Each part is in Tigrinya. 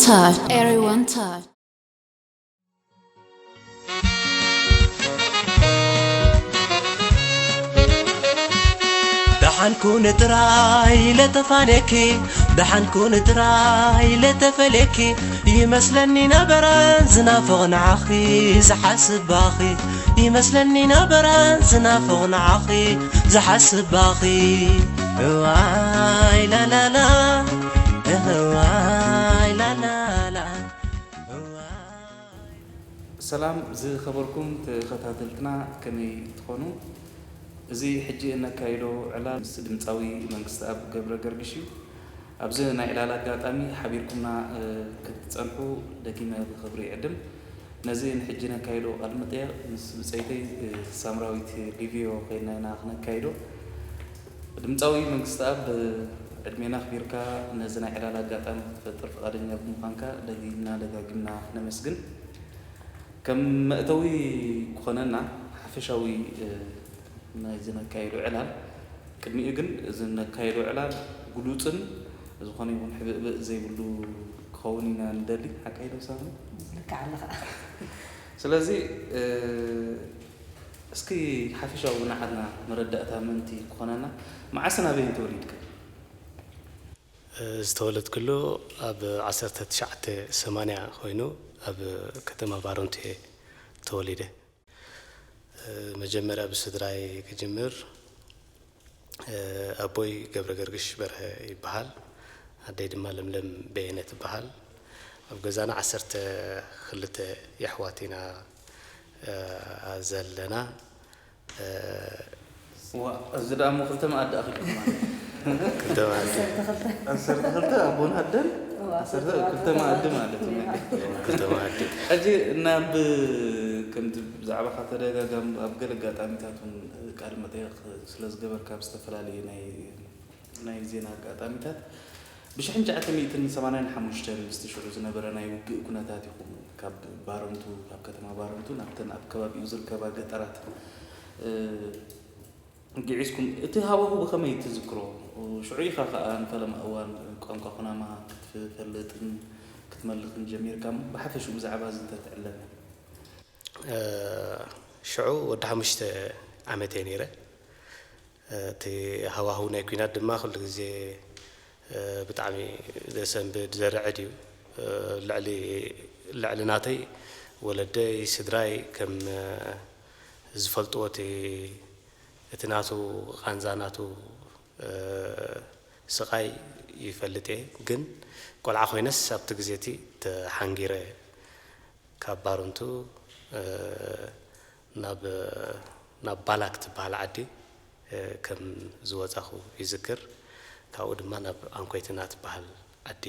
Touch. Everyone touch. ደሓን ኩኒ ጥራይ ለተፋኔኪ፣ ደሓን ኩኒ ጥራይ ለተፈሌኪ። ይመስለኒ ነበረ ዝናፍቕ ንዓኺ፣ ዝሓስብ ባኺ። ይመስለኒ ነበረ ዝናፍቕ ንዓኺ፣ ዝሓስብ ባኺ። እዋይ ላላላ፣ እዋይ ላላላ፣ እዋይ። ሰላም ዝኸበርኩም ተኸታተልትና፣ ከመይ ትኾኑ? እዚ ሕጂ እነካይዶ ዕላል ምስ ድምጻዊ መንግስተኣብ ገብረ ገርግሽ እዩ። ኣብዚ ናይ ዕላል ኣጋጣሚ ሓቢርኩምና፣ እ፣ ክትጸንሑ ደጊመ ብኽብሪ ይዕድም። ነዚ ንሕጂ ነካይዶ ቃለ መጠየቕ ምስ ብጸይተይ፣ እ፣ ሳምራዊት ሊቪዮ ኮይና ኢና ክነካይዶ። ድምጻዊ መንግስተኣብ፣ ዕድሜና ኣኽቢርካ ነዚ ናይ ዕላል ኣጋጣሚ ክትፈጥር ፍቓደኛ ብምዃንካ ደጊምና ደጋጊምና ነመስግን። ከም መእተዊ ክኾነና ሓፈሻዊ፣ እ፣ ናይዚ ነካይዶ ዕላል፣ ቅድሚኡ ግን እዚ ነካይዶ ዕላል ግሉጽን ዝኾነ ይኹን ሕብእብእ ዘይብሉ ክኸውን ኢና ንደሊ። ሓቀይ ዶ ሳሚ? ልክዕ ኣለኻ። ስለዚ፣ እ፣ እስኪ ሓፈሻዊ ንዓና መረዳእታ ምእንቲ ክኾነና፣ መዓስን ኣበይን ተወሊድካ? ዝተወለድኩሉ ኣብ ዓሰርተ ትሽዓተ ሰማንያ ኮይኑ ኣብ ከተማ ባረንቱ እየ ተወሊደ። መጀመርያ ብስድራይ ክጅምር፣ ኣቦይ ገብረ ገርግሽ በርሀ ይበሃል። ኣደይ ድማ ለምለም በየነ ትበሃል። ኣብ ገዛና ዓሰርተ ክልተ የሕዋት ኢና ዘለና። ዋ፣ እዚ ደኣ እሞ ክልተ መኣዲ ኣኺልኩም ማለት እዩ። ክልተ መኣዲ። ዓሰርተ ክልተ። ዓሰርተ ክልተ ኣቦን ኣደን፣ እዋ፣ ዓሰርተ ክልተ መኣዲ ማለት እዩ። ክልተ መኣዲ። ሕጂ ናብ፣ ከምቲ ብዛዕባኻ ተደጋጋሚ ኣብ ገለ ኣጋጣሚታት እውን ቃለ መጠይቕ ስለ ዝገበርካ፣ ኣብ ዝተፈላለዩ ናይ ናይ ዜና ኣጋጣሚታት፣ ብሽሕን ትሽዓተ ሚእትን ሰማንያን ሓሙሽተን ምስቲ ሽዑ ዝነበረ ናይ ውግእ ኩነታት ኢኹም ካብ ባረንቱ፣ ካብ ከተማ ባረንቱ ናብተን ኣብ ከባቢኡ ዝርከባ ገጠራት፣ እ፣ ግዒዝኩም። እቲ ሃዋሁ ብኸመይ ትዝክሮ? ሽዑ ኢኻ ኸኣ ንፈለማ እዋን ቋንቋ ኩናማ ክትፈልጥን ክትመልኽን ጀሚርካ እሞ፣ ብሓፈሽኡ ብዛዕባ እዚ እንተትዕለና። እ፣ ሽዑ ወዲ ሓሙሽተ ዓመት እየ ነይረ። እቲ ሃዋህው ናይ ኲናት ድማ ኩሉ ግዜ፣ እ፣ ብጣዕሚ ዘሰንብድ፣ ዘርዕድ እዩ። እ፣ ልዕሊ፣ ልዕሊ ናተይ ወለደይ፣ ስድራይ ከም፣ እ፣ ዝፈልጥዎ እቲ፣ እቲ ናቱ ቃንዛ፣ ናቱ፣ እ፣ ስቓይ ይፈልጥ እየ። ግን ቆልዓ ኮይነስ ኣብቲ ግዜ እቲ ተሓንጊረ ካብ ባረንቱ፣ እ፣ ናብ፣ ናብ ባላክ ትበሃል ዓዲ፣ እ፣ ከም ዝወጻኹ ይዝክር። ካብኡ ድማ ናብ ኣንኮይትና ትበሃል ዓዲ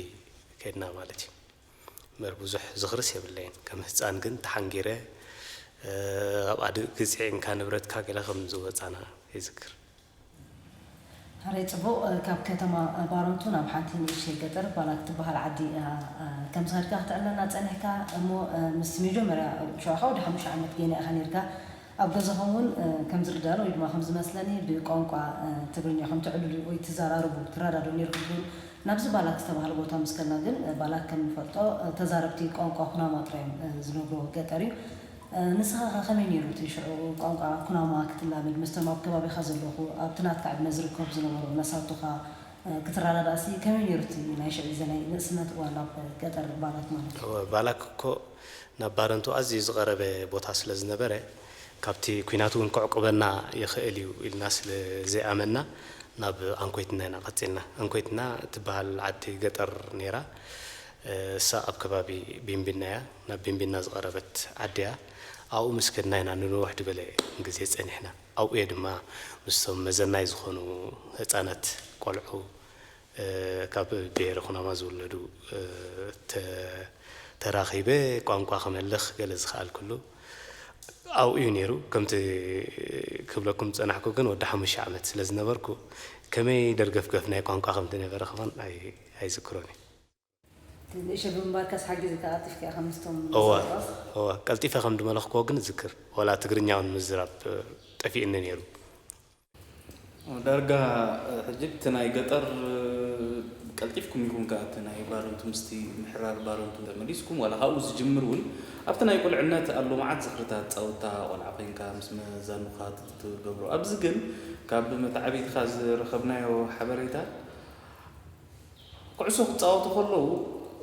ከድና ማለት እዩ። እምበር ብዙሕ ዝኽርስ የብለይን። ከም ህጻን ግን ተሓንጊረ፣ እ፣ ኣብኣ ድ-፣ ግጽዒ እንካ ንብረትካ ገለ ከም ዝወጻና ይዝክር። ሕራይ ጽቡቕ። ካብ ከተማ ባረንቱ ናብ ሓንቲ ንእሽተይ ገጠር ባላክ ትበሃል ዓዲ፣ እ፣ እ፣ ከም ዝኸድካ ክትዕለና ጸኒሕካ እሞ፣ እ፣ ምስ መጀመርያ ሽዑኻ ወዲ ሓሙሽተ ዓመት ጌና ኢኻ ነይርካ። ኣብ ገዛኹም እውን፣ እ፣ ከም ዝርዳእ ወይ ድማ ከም ዝመስለኒ ብቋንቋ፣ እ፣ ትግርኛ ከም ትዕልሉ ወይ ትዘራረቡ ትረዳድኡ ነይርኩም ትብል። ናብዚ ባላክ ዝተባህለ ቦታ ምስ ከድና ግን፣ እ፣ ባላክ ከም ንፈልጦ፣ እ፣ ተዛረብቲ ቋንቋ ኩናማ ጥራይ እዮም፣ እ፣ ዝነብርዎ ገጠር እዩ። እ፣ ንስኻ ኸ ከመይ ነይሩ እቲ ሽዑ ቋንቋ ኩናማ ክትላመድ? ምስቶም ኣብ ከባቢኻ ዘለኹ፣ ኣብቲ ናትካ ዕድመ ዝርከቡ ዝነበሩ መሳቱኻ፣ እ፣ ክትረዳዳእሲ ከመይ ነይሩ እቲ ናይ ሽዑ ግዜ ናይ ንእስነት እዋን ኣብ ገጠር ባላክ ማለት እዩ? እወ፣ ባላክ እኮ ናብ ባረንቱ ኣዝዩ ዝቐረበ ቦታ ስለ ዝነበረ፣ ካብቲ ኲናት እውን ከዕቁበና ይኽእል እዩ ኢልና ስለ ዘይኣመንና፣ ናብ ኣንኮይትና ኢና ቀጺልና። ኣንኮይትና እትበሃል ዓዲ ገጠር ነይራ። እሳ ኣብ ከባቢ ቢምቢና እያ። ናብ ቢምቢና ዝቐረበት ዓዲ እያ። ኣብኡ ምስ ከድና ኢና ንንውሕ ዝበለ ግዜ ጸኒሕና። ኣብኡ እየ ድማ ምስቶም መዘናይ ዝኾኑ ህጻናት ቆልዑ፣ እ፣ ካብ ብሄረ ኩናማ ዝውለዱ፣ እ፣ ተ-፣ ተራኺበ ቋንቋ ክመልኽ ገለ ዝኸኣልኩሉ ኣብኡ እዩ ነይሩ። ከምቲ ክብለኩም ዝጸናሕኩ ግን ወዲ ሓሙሽተ ዓመት ስለ ዝነበርኩ ከመይ ደርገፍገፍ ናይ ቋንቋ ከም ዝነበረ ከማን ኣይ-፣ ኣይዝክሮን እየ። ንእሽቶ ብምንባርካስ ሓጊዝካ ቀልጢፍካ ኢኻ ምስቶም እወ፣ ሰባት? እወ፣ ቀልጢፈ ከም ዝመለኽክዎ ግን እዝክር። ዋላ ትግርኛ እውን ምዝራብ፣ እ፣ ጠፊእኒ ነይሩ። ዳርጋ፣ እ፣ ሕጂ እቲ ናይ ገጠር፣ እ፣ ቀልጢፍኩም ኢኹም ከኣ ኣብቲ ናይ ባረንቱ ምስቲ ምሕራር ባረንቱ ተመሊስኩም፣ ዋላ ካብኡ ዝጅምር እውን ኣብቲ ናይ ቁልዕነት ኣሎ መዓት ዝኽርታት ጻውታ ቆልዓ ኮይንካ ምስ መዛኑኻ ትገብሮ። ኣብዚ ግን ካብ መተዓብይትኻ ዝረኸብናዮ ሓበሬታ ኩዕሶ ክጻወቱ ከለዉ፣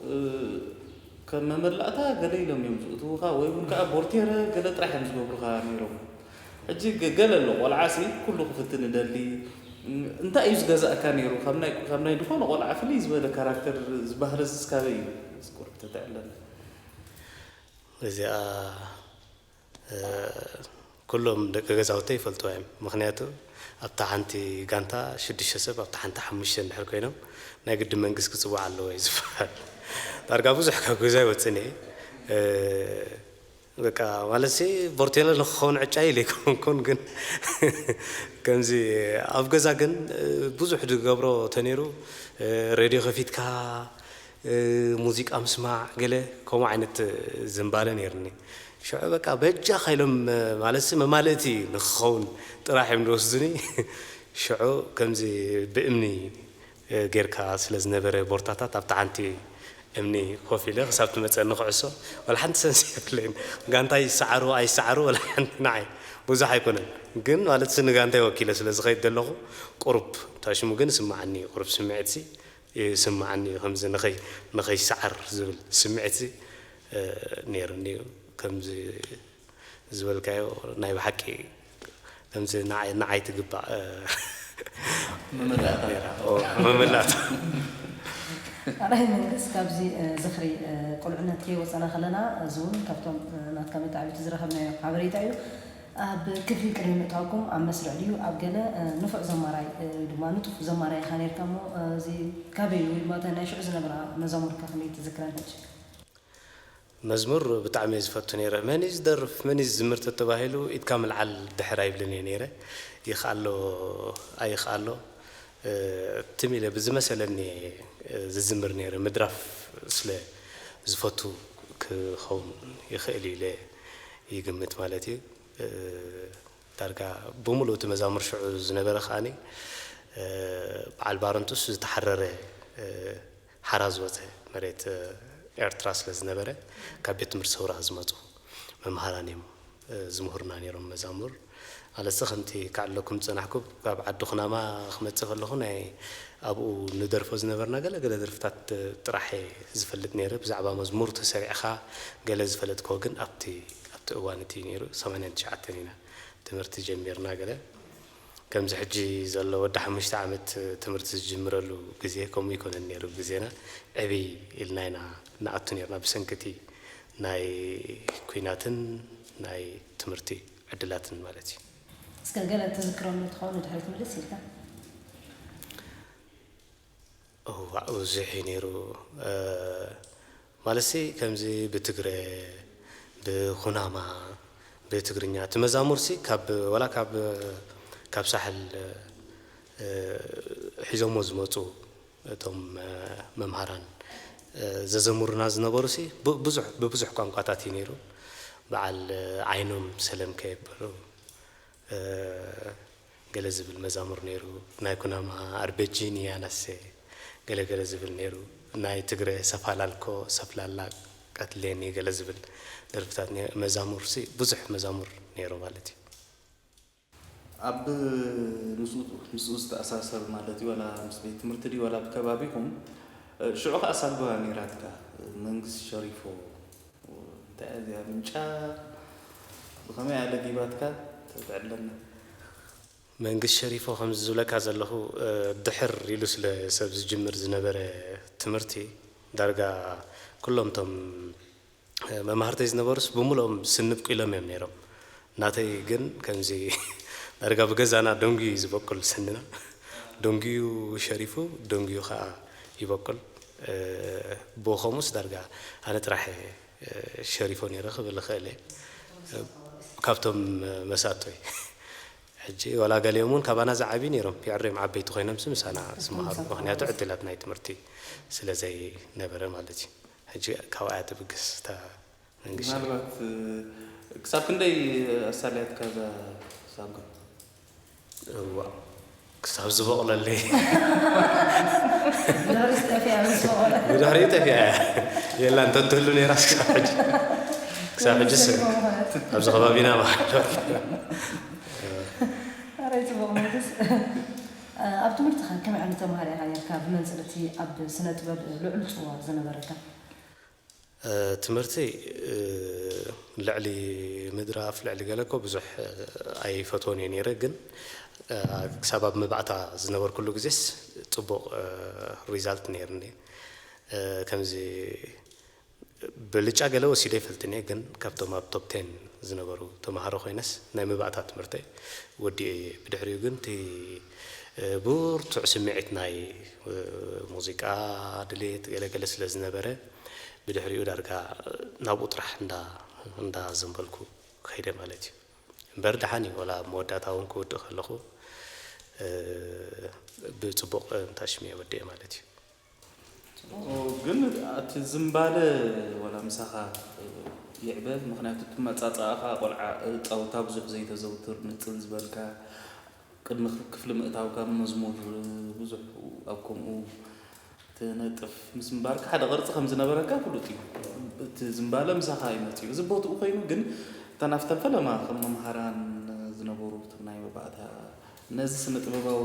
እ፣ ከም መመላእታ ገለ ኢሎም እዮም ዝእትዉኻ ወይ እውን ከኣ ቦርቴረ ገለ ጥራሕ እዮም ዝገብሩኻ ነይሮም። ሕጂ ገ-፣ ገለ ኣሎ ቆልዓሲ ኩሉ ክፍትን እደሊ፣ እ፣ እንታይ እዩ ዝገዛእካ ነይሩ? ካብ ናይ፣ ካብ ናይ ዝኾነ ቆልዓ ፍልይ ዝበለ ካራክተር ዝበሃለስ እስካበይ እዩ? እስኪ ቁሩብ ተተዕለና። እዚኣ፣ እ፣ ኩሎም ደቂ ገዛውተይ ይፈልጥዋ እዮም። ምኽንያቱ ኣብታ ሓንቲ ጋንታ ሽዱሽተ ሰብ፣ ኣብታ ሓንቲ ሓሙሽተ እንድሕር ኮይኖም ናይ ግዲ መንግስቲ ክጽዋዕ ኣለዎ እዩ ዝበሃል። ዳርጋ ብዙሕ ካብ ገዛ ይወጽእን እየ። እ፣ በቃ ማለትሲ ቦርቴለ ንክኸውን ዕጫ ኢለ ኣይኮንኩን፣ ግን ከምዚ ኣብ ገዛ ግን፣ እ፣ ብዙሕ ዝገብሮ ተነይሩ፣ እ፣ ሬድዮ ከፊትካ፣ እ፣ ሙዚቃ ምስማዕ ገለ ከምኡ ዓይነት ዝንባለ ነይርኒ። ሽዑ በቃ በጃኻ ኢሎም፣ እ፣ ማለትሲ መማልእቲ ንክኸውን ጥራሕ እዮም ዝወስዱኒ። ሽዑ ከምዚ ብእምኒ እ፣ ጌርካ ስለ ዝነበረ ቦርታታት ኣብታ ሓንቲ እምኒ ኮፍ ኢለ ክሳብ ትመጸኒ ኩዕሶ ዋላ ሓንቲ ሰንስ የብለይን። ጋንታይ ይሰዓሩ ኣይሰዓሩ ዋላ ሓንቲ ንዓይ ብዙሕ ኣይኮነን። ግን ማለት ንጋንታይ ወኪለ ስለ ዝኸይድ ዘለኹ ቁሩብ ታሽሙ ግን ስምዓኒ፣ ቁሩብ ስምዒትሲ ይስምዓኒ እዩ። ከምዚ ንኸይ-፣ ንኸይሰዓር ዝብል ስምዒትሲ፣ እ፣ ነይሩኒ እዩ። ከምዚ ዝበልካዮ ናይ ብሓቂ ከምዚ ንዓይ፣ ንዓይ ትግባእ፣ እ፣ መመላእታ። ነይራ። ኦ፣ መመላእታ። ኣርኣይ መንግስ፣ ካብዚ፣ እ፣ ዝኽሪ፣ እ፣ ቁልዕነት ከይወጸና ከለና፣ እዚ እውን ካብቶም፣ እ፣ ናትካ መተዓብይቲ ዝረኸብናዮ ሓበሬታ እዩ። ኣብ ክፍሊ ቅድሚ ምእታውኩም ኣብ መስርዕ ድዩ ኣብ ገለ፣ እ፣ ንፉዕ ዘማራይ፣ እ፣ ድማ ንጡፍ ዘማራይ ኢኻ ነይርካ እሞ፣ እ፣ እዚ ካበይ እዩ ወይ ድማ እተን ናይ ሽዑ ዝነበራ መዛሙርካ ከመይ ትዝክረን ሕጂ? መዝሙር ብጣዕሚ እየ ዝፈቱ ነይረ። መን እዩ ዝደርፍ፣ መን እዩ ዝዝምር ተተባሂሉ ኢድካ ምልዓል ድሕር ኣይብልን እየ ነይረ። ይኽኣሎ ኣይኽኣሎ፣ እ፣ ትም ኢለ ብዝመሰለኒ እየ ዝዝምር ነይረ። ምድራፍ ስለ ዝፈቱ ክኸውን ይኽእል እዩ ኢለ ይግምት ማለት እዩ። እ፣ ዳርጋ ብምሉእ እቲ መዛሙር ሽዑ ዝነበረ ከኣኒ፣ እ፣ በዓል ባረንቱስ ዝተሓረረ፣ እ፣ ሓራ ዝወጸ መሬት፣ እ፣ ኤርትራ ስለ ዝነበረ፣ ካብ ቤት ትምህርቲ ሰውራ ዝመጹ መምሃራን እዮም፣ እ፣ ዝምህሩና ነይሮም መዛሙር። ማለትሲ ከምቲ ክዕለኩም ዝጸናሕኩ፣ ካብ ዓዲ ኩናማ ክመጽእ ከለኹ ናይ ኣብኡ ንደርፎ ዝነበርና ገለ ገለ ደርፍታት ጥራሕ እየ ዝፈልጥ ነይረ። ብዛዕባ መዝሙር ተሰሪዕኻ ገለ ዝፈለጥክዎ ግን ኣብቲ፣ ኣብቲ እዋን እቲ እዩ ነይሩ። ሰማንያን ትሽዓተን ኢና ትምህርቲ ጀሚርና ገለ። ከምዚ ሕጂ ዘሎ ወዲ ሓሙሽተ ዓመት ትምህርቲ ዝጅምረሉ ግዜ ከምኡ ኣይኮነን ነይሩ። ግዜና ዕብይ ኢልና ኢና ንኣቱ ነይርና ብሰንኪ እቲ ናይ ኲናትን ናይ ትምህርቲ ዕድላትን ማለት እዩ። እስከ ገለ ትዝክረሉ ትኸውን ንድሕሪት ምልስ ኢልካ? እዋእ፣ ብዙሕ እዩ ነይሩ። እ፣ ማለትሲ ከምዚ ብትግረ፣ ብኩናማ፣ ብትግርኛ፣ እቲ መዛሙርሲ ካብ፣ ዋላ ካብ፣ ካብ ሳሕል፣ እ፣ ሒዞሞ ዝመጹ እቶም፣ እ፣ መምሃራን፣ እ፣ ዘዘምሩና ዝነበሩሲ ብ-፣ ብዙሕ፣ ብብዙሕ ቋንቋታት እዩ ነይሩ። በዓል፣ እ፣ ዓይኖም ሰለምከ ይበሉ። እ፣ ገለ ዝብል መዛሙር ነይሩ። ናይ ኩናማ ኣርበጂኒ ያናሴ ገለ ገለ ዝብል ነይሩ። ናይ ትግረ ሰፋላልኮ ሰፍላላ ቀትሌኒ ገለ ዝብል ደርፍታት ነይሩ። መዛሙርሲ ብዙሕ መዛሙር ነይሩ ማለት እዩ። ኣብ ምስኡ፣ ምስኡ ዝተኣሳሰር ማለት እዩ፣ ዋላ ምስ ቤት ትምህርቲ ድዩ፣ ዋላ ኣብ ከባቢኹም፣ እ፣ ሽዑ ኸኣ ሳጓ ነይራትካ፣ መንግስቲ ሸሪፎ፣ እንታይ እያ እዚኣ ምንጫ፣ ብኸመይ እያ ለጊባትካ? ተብዕለና። መንግስቲ ሸሪፎ ከምዚ ዝብለካ ዘለኹ፣ እ፣ ድሕር ኢሉ ስለ ሰብ ዝጅምር ዝነበረ ትምህርቲ፣ ዳርጋ ኩሎም እቶም መማህርተይ ዝነበሩስ ብምልኦም ስኒ ኣብቂሎም እዮም ነይሮም። ናተይ ግን ከምዚ ዳርጋ ብገዛና ደንጉዩ እዩ ዝበቁል ስንና። ደንጉዩ ሸሪፉ፣ ደንጉዩ ኸዓ ይበቁል። እ፣ ብኡ ኸምኡስ ዳርጋ ኣነ ጥራሕ እየ፣ እ፣ ሸሪፎ ነይረ ክብል እኽእል እየ። እ፣ ካብቶም መሳቶይ። ሕጂ ዋላ ገሊኦም እውን ካባና ዝዓብዩ ነይሮም። የዕርዮም ዓበይቲ ኮይኖምሲ ምሳና ዝመሃሩ። ምክንያቱ ዕድላት ናይ ትምህርቲ ስለ ዘይነበረ ማለት እዩ። ሕጂ ካብኣ እያ ትብግስ እታ መንግስቲ። ምናልባት፣ እ፣ ክሳብ ክንደይ ኣሳልያትካ እዛ ሳጓ? እዋ። ክሳብ ዝበቕለለይ ድሕሪስ ጠፊኣ ምስ በቐለ ብድሕሪኡ ጠፊኣ እያ። የላ እንተትህሉ ነይራስ ክሳብ ሕጂ ክሳብ ሕጅስ ኣብዚ ከባቢና ባህሎ ኣረይ ጽቡቕ መንግስ ኣብ ትምህርትኻ ከመይ ዓይነት ተምሃር ኢኻ ነርካ? ብመንጽር እቲ ኣብ ስነ ጥበብ ልዑል ጽዋ ዝነበረካ ትምህርቲ ልዕሊ ምድራፍ ልዕሊ ገለ እኮ ብዙሕ ኣይፈትዎን እየ ነይረ፣ ግን ክሳብ ኣብ መባእታ ዝነበርኩሉ ግዜስ ጽቡቕ ሪዛልት ነይርኒ። ከምዚ ብልጫ ገለ ወሲደ ይፈልጥን እየ፣ ግን ካብቶም ኣብ ቶፕ ቴን ዝነበሩ ተምሃሮ ኮይነስ ናይ መባእታ ትምህርተይ ወዲኤ እየ። ብድሕሪኡ ግን እቲ ብርቱዕ ስምዒት ናይ ሙዚቃ ድሌት ገለገለ ስለ ዝነበረ ብድሕሪኡ ዳርጋ ናብኡ ጥራሕ እንዳ እንዳዘንበልኩ ከይደ ማለት እዩ። እምበር ደሓን እዩ፣ ወላ ኣብ መወዳእታ እውን ክውድእ ከለኹ ብፅቡቕ እንታሽም እየ ወዲኤ ማለት እዩ። ግን እቲ ዝምባለ ዋላ ምሳኻ ይዕበ፣ ምኽንያቱ እቲ መጻጻእኻ ቆልዓ ጻውታ ብዙሕ ዘይተዘውትር ንጽል ዝበልካ ቅድሚ ክፍሊ ምእታውካ መዝሙር ብዙሕ ኣብ ከምኡ ትነጥፍ ምስ ምንባርካ ሓደ ቅርጺ ከም ዝነበረካ ፍሉጥ እዩ። እቲ ዝምባለ ምሳኻ እዩ መጺኡ። እዚ ቦትኡ ኮይኑ ግን እተን ኣብተን ፈለማ ከም መምሃራን ዝነበሩ እቶም ናይ መባእታ ነዚ ስነ ጥበባዊ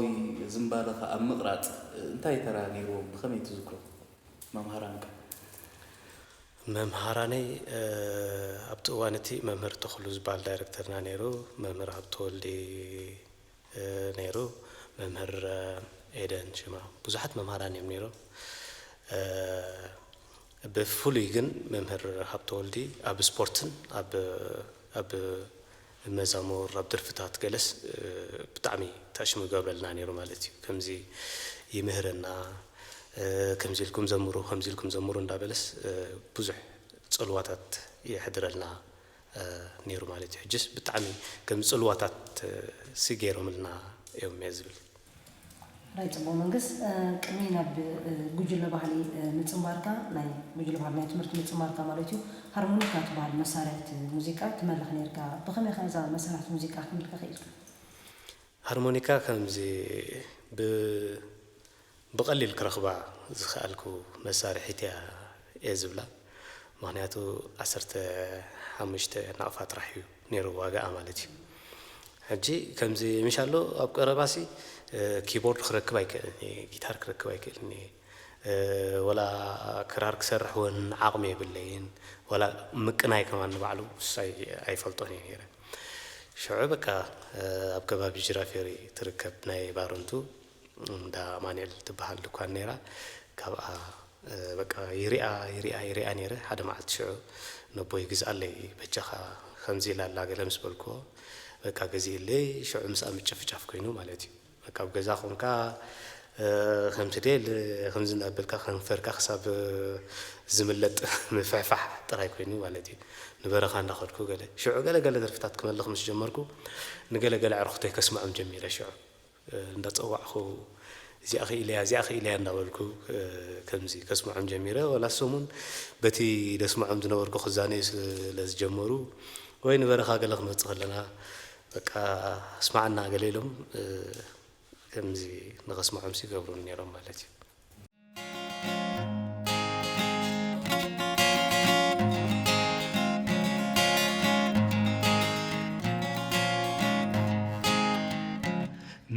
ዝምባለኻ ኣብ ምቕራጽ እንታይ ተራ ነይርዎም? ብኸመይ ትዝክሮ መምሃራንካ? መምሃራነይ ኣብቲ እዋን እቲ መምህር ተኽሉ ዝበሃል ዳይረክተርና ነይሩ፣ መምህር ሃብተወልዲ ነይሩ፣ መምህር ኤደን ሽማ፣ ብዙሓት መምሃራን እዮም ነይሮም። ብፍሉይ ግን መምህር ሃብተወልዲ ኣብ ስፖርትን ኣብ ኣብ መዛሙር ኣብ ደርፍታት ገለስ ብጣዕሚ ታሽሙ ይገብረልና ነይሩ ማለት እዩ። ከምዚ ይምህረና፣ ከምዚ ኢልኩም ዘምሩ፣ ከምዚ ኢልኩም ዘምሩ እንዳበለስ ብዙሕ ጽልዋታት የሕድረልና ነይሩ ማለት እዩ። ሕጅስ ብጣዕሚ ከም ጽልዋታት ሲ ገይሮምልና እዮም እየ ዝብል። ራይ ጽቡቕ መንግስ፣ ቅድሚ ናብ ጉጅለ ባህሊ ምጽንባርካ፣ ናይ ጉጅለ ባህሊ ናይ ትምህርቲ ምጽንባርካ ማለት እዩ፣ ሃርሞኒካ ትበሃል መሳርሕቲ ሙዚቃ ትመልኽ ነርካ። ብኸመይ ከ እዛ መሳርሕቲ ሙዚቃ ክምልካ ክኢልካ? ሃርሞኒካ ከምዚ ብ ብቐሊል ክረኽባ ዝኸኣልኩ መሳርሒት እያ እየ ዝብላ። ምኽንያቱ ዓሰርተ ሓሙሽተ ናቕፋ ጥራሕ እዩ ነይሩ ዋጋኣ ማለት እዩ። ሕጂ ከምዚ ምሻሎ ኣብ ቀረባሲ ኪቦርድ ክረክብ ኣይክእልን እየ፣ ጊታር ክረክብ ኣይክእልን እየ፣ ወላ ክራር ክሰርሕ እውን ዓቕሚ የብለይን፣ ወላ ምቅናይ ከማን ንባዕሉ ኣይፈልጦን እየ ነይረ። ሽዑ በቃ ኣብ ከባቢ ጅራፌሪ ትርከብ ናይ ባረንቱ እንዳ ኣማኑኤል ትበሃል ድኳን ነይራ። ካብኣ በቃ ይሪኣ ይሪኣ ይሪኣ ነይረ። ሓደ መዓልቲ ሽዑ ነቦይ ግዝኣለይ በጃኻ ከምዚ ኢላ ኣላ ገለ ምስ በልክዎ በቃ ገዚእለይ። ሽዑ ምስኣ ምጭፍጫፍ ኮይኑ ማለት እዩ። በቃ ኣብ ገዛ ኮንካ ከምቲ ደል ከምዚ እናበልካ ከንፈርካ ክሳብ ዝምለጥ ምፍሕፋሕ ጥራይ ኮይኑ ማለት እዩ። ንበረኻ እንዳኸድኩ ገለ ሽዑ ገለ ገለ ደርፍታት ክመልኽ ምስ ጀመርኩ ንገለ ገለ ኣዕርኽተይ ከስምዖም ጀሚረ ሽዑ እንዳጸዋዕኹ እዚኣ ክኢለያ እዚኣ ክኢለያ እንዳበልኩ ከምዚ ከስምዖም ጀሚረ። ወላ እሶም እውን በቲ ደስምዖም ዝነበርኩ ክዛነዩ ስለ ዝጀመሩ ወይ ንበረኻ ገለ ክንወጽእ ከለና በቃ ኣስምዓና ገለ ኢሎም ከምዚ ንኸስምዖምሲ ይገብሩኒ ነይሮም ማለት እዩ።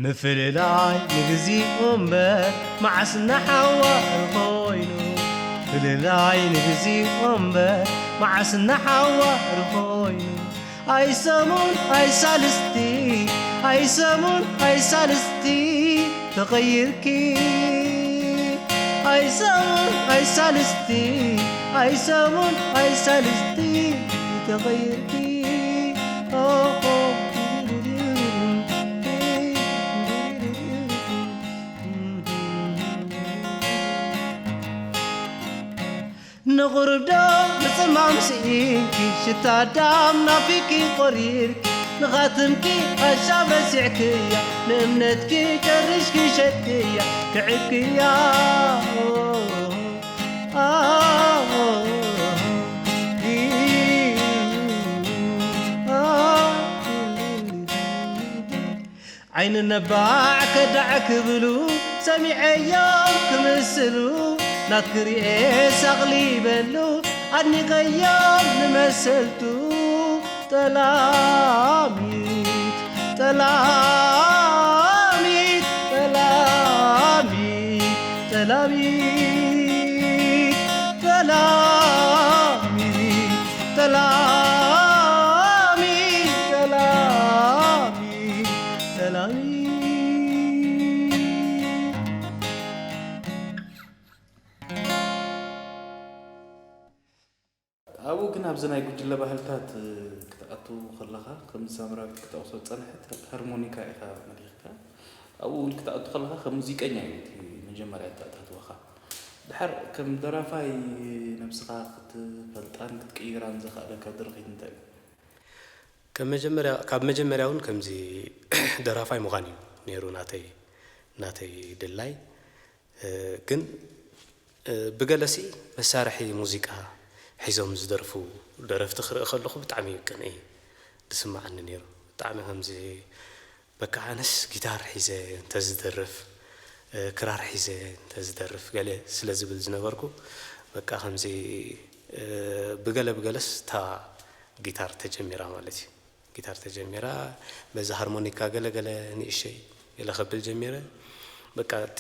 ምፍልላይ ንግዚኡ እምበር መዓስ እናሓዋር ኮይኑ። ምፍልላይ ንግዚኡ እምበር መዓስ እናሓዋር ኮይኑ። ኣይ ሰሙን ኣይ ሳልስቲ ኣይ ሰሙን ኣይ ሳልስቲ ተቐይርኪ። ኣይ ሰሙን ኣይ ሳልስቲ ኣይ ሰሙን ኣይ ሳልስቲ ተቐይርኪ። ኦሆ። ንቑርብ ዶ ምጽማም ስኢንኪ ሽታ ኣዳም ናፊኪ ቆሪርኪ ንኻትምኪ ኣሻብ ረሲዕክያ ንእምነትኪ ጨሪሽኪ ሸጥክያ ክዕብክያ። ዓይኒ ነባዕ ከዳዕ ክብሉ ሰሚዐዮም ክምስሉ ናክሪኤ ሳቕሊበሉ ኣድኒቐዮም ንመሰልቱ ጠላሚት ጠላሚት ጠላሚት ጠላሚት ጠላሚት ጠላሚት ጠላሚት ጠላሚት። ኣብኡ ግን ኣብዚ ናይ ጉጅለ ባህልታት ክትኣቱ ከለኻ፣ ከም ሳምራዊት ክትጠቕሶ ዝጸንሐት ሃርሞኒካ ኢኻ መሊኽካ። ኣብኡ እውን ክትኣቱ ከለኻ ከም ሙዚቀኛ እዩ እቲ መጀመርያ እተኣታትወኻ። ድሓር ከም ደራፋይ ነብስኻ ክትፈልጣን ክትቅይራን ዘኽኣለካ ድርኺት እንታይ እዩ? ከም መጀመርያ፣ ካብ መጀመርያ እውን ከምዚ ደራፋይ ምዃን እዩ ነይሩ ናተይ፣ ናተይ ድላይ። እ፣ ግን፣ እ፣ ብገለሲ መሳርሒ ሙዚቃ ሒዞም ዝደርፉ ደረፍቲ ክርኢ ከለኹ ብጣዕሚ እዩ ቅንኢ ዝስምዓኒ ነይሩ። ብጣዕሚ ከምዚ በቃ ኣነስ ጊታር ሒዘ እንተዝደርፍ፣ እ፣ ክራር ሒዘ እንተዝደርፍ ገለ ስለ ዝብል ዝነበርኩ፣ በቃ ከምዚ፣ እ፣ ብገለ ብገለስ እታ ጊታር ተጀሚራ ማለት እዩ። ጊታር ተጀሚራ፣ በዚ ሃርሞኒካ ገለ ገለ ንእሸይ ገለ ከብል ጀሚረ። በቃ እቲ፣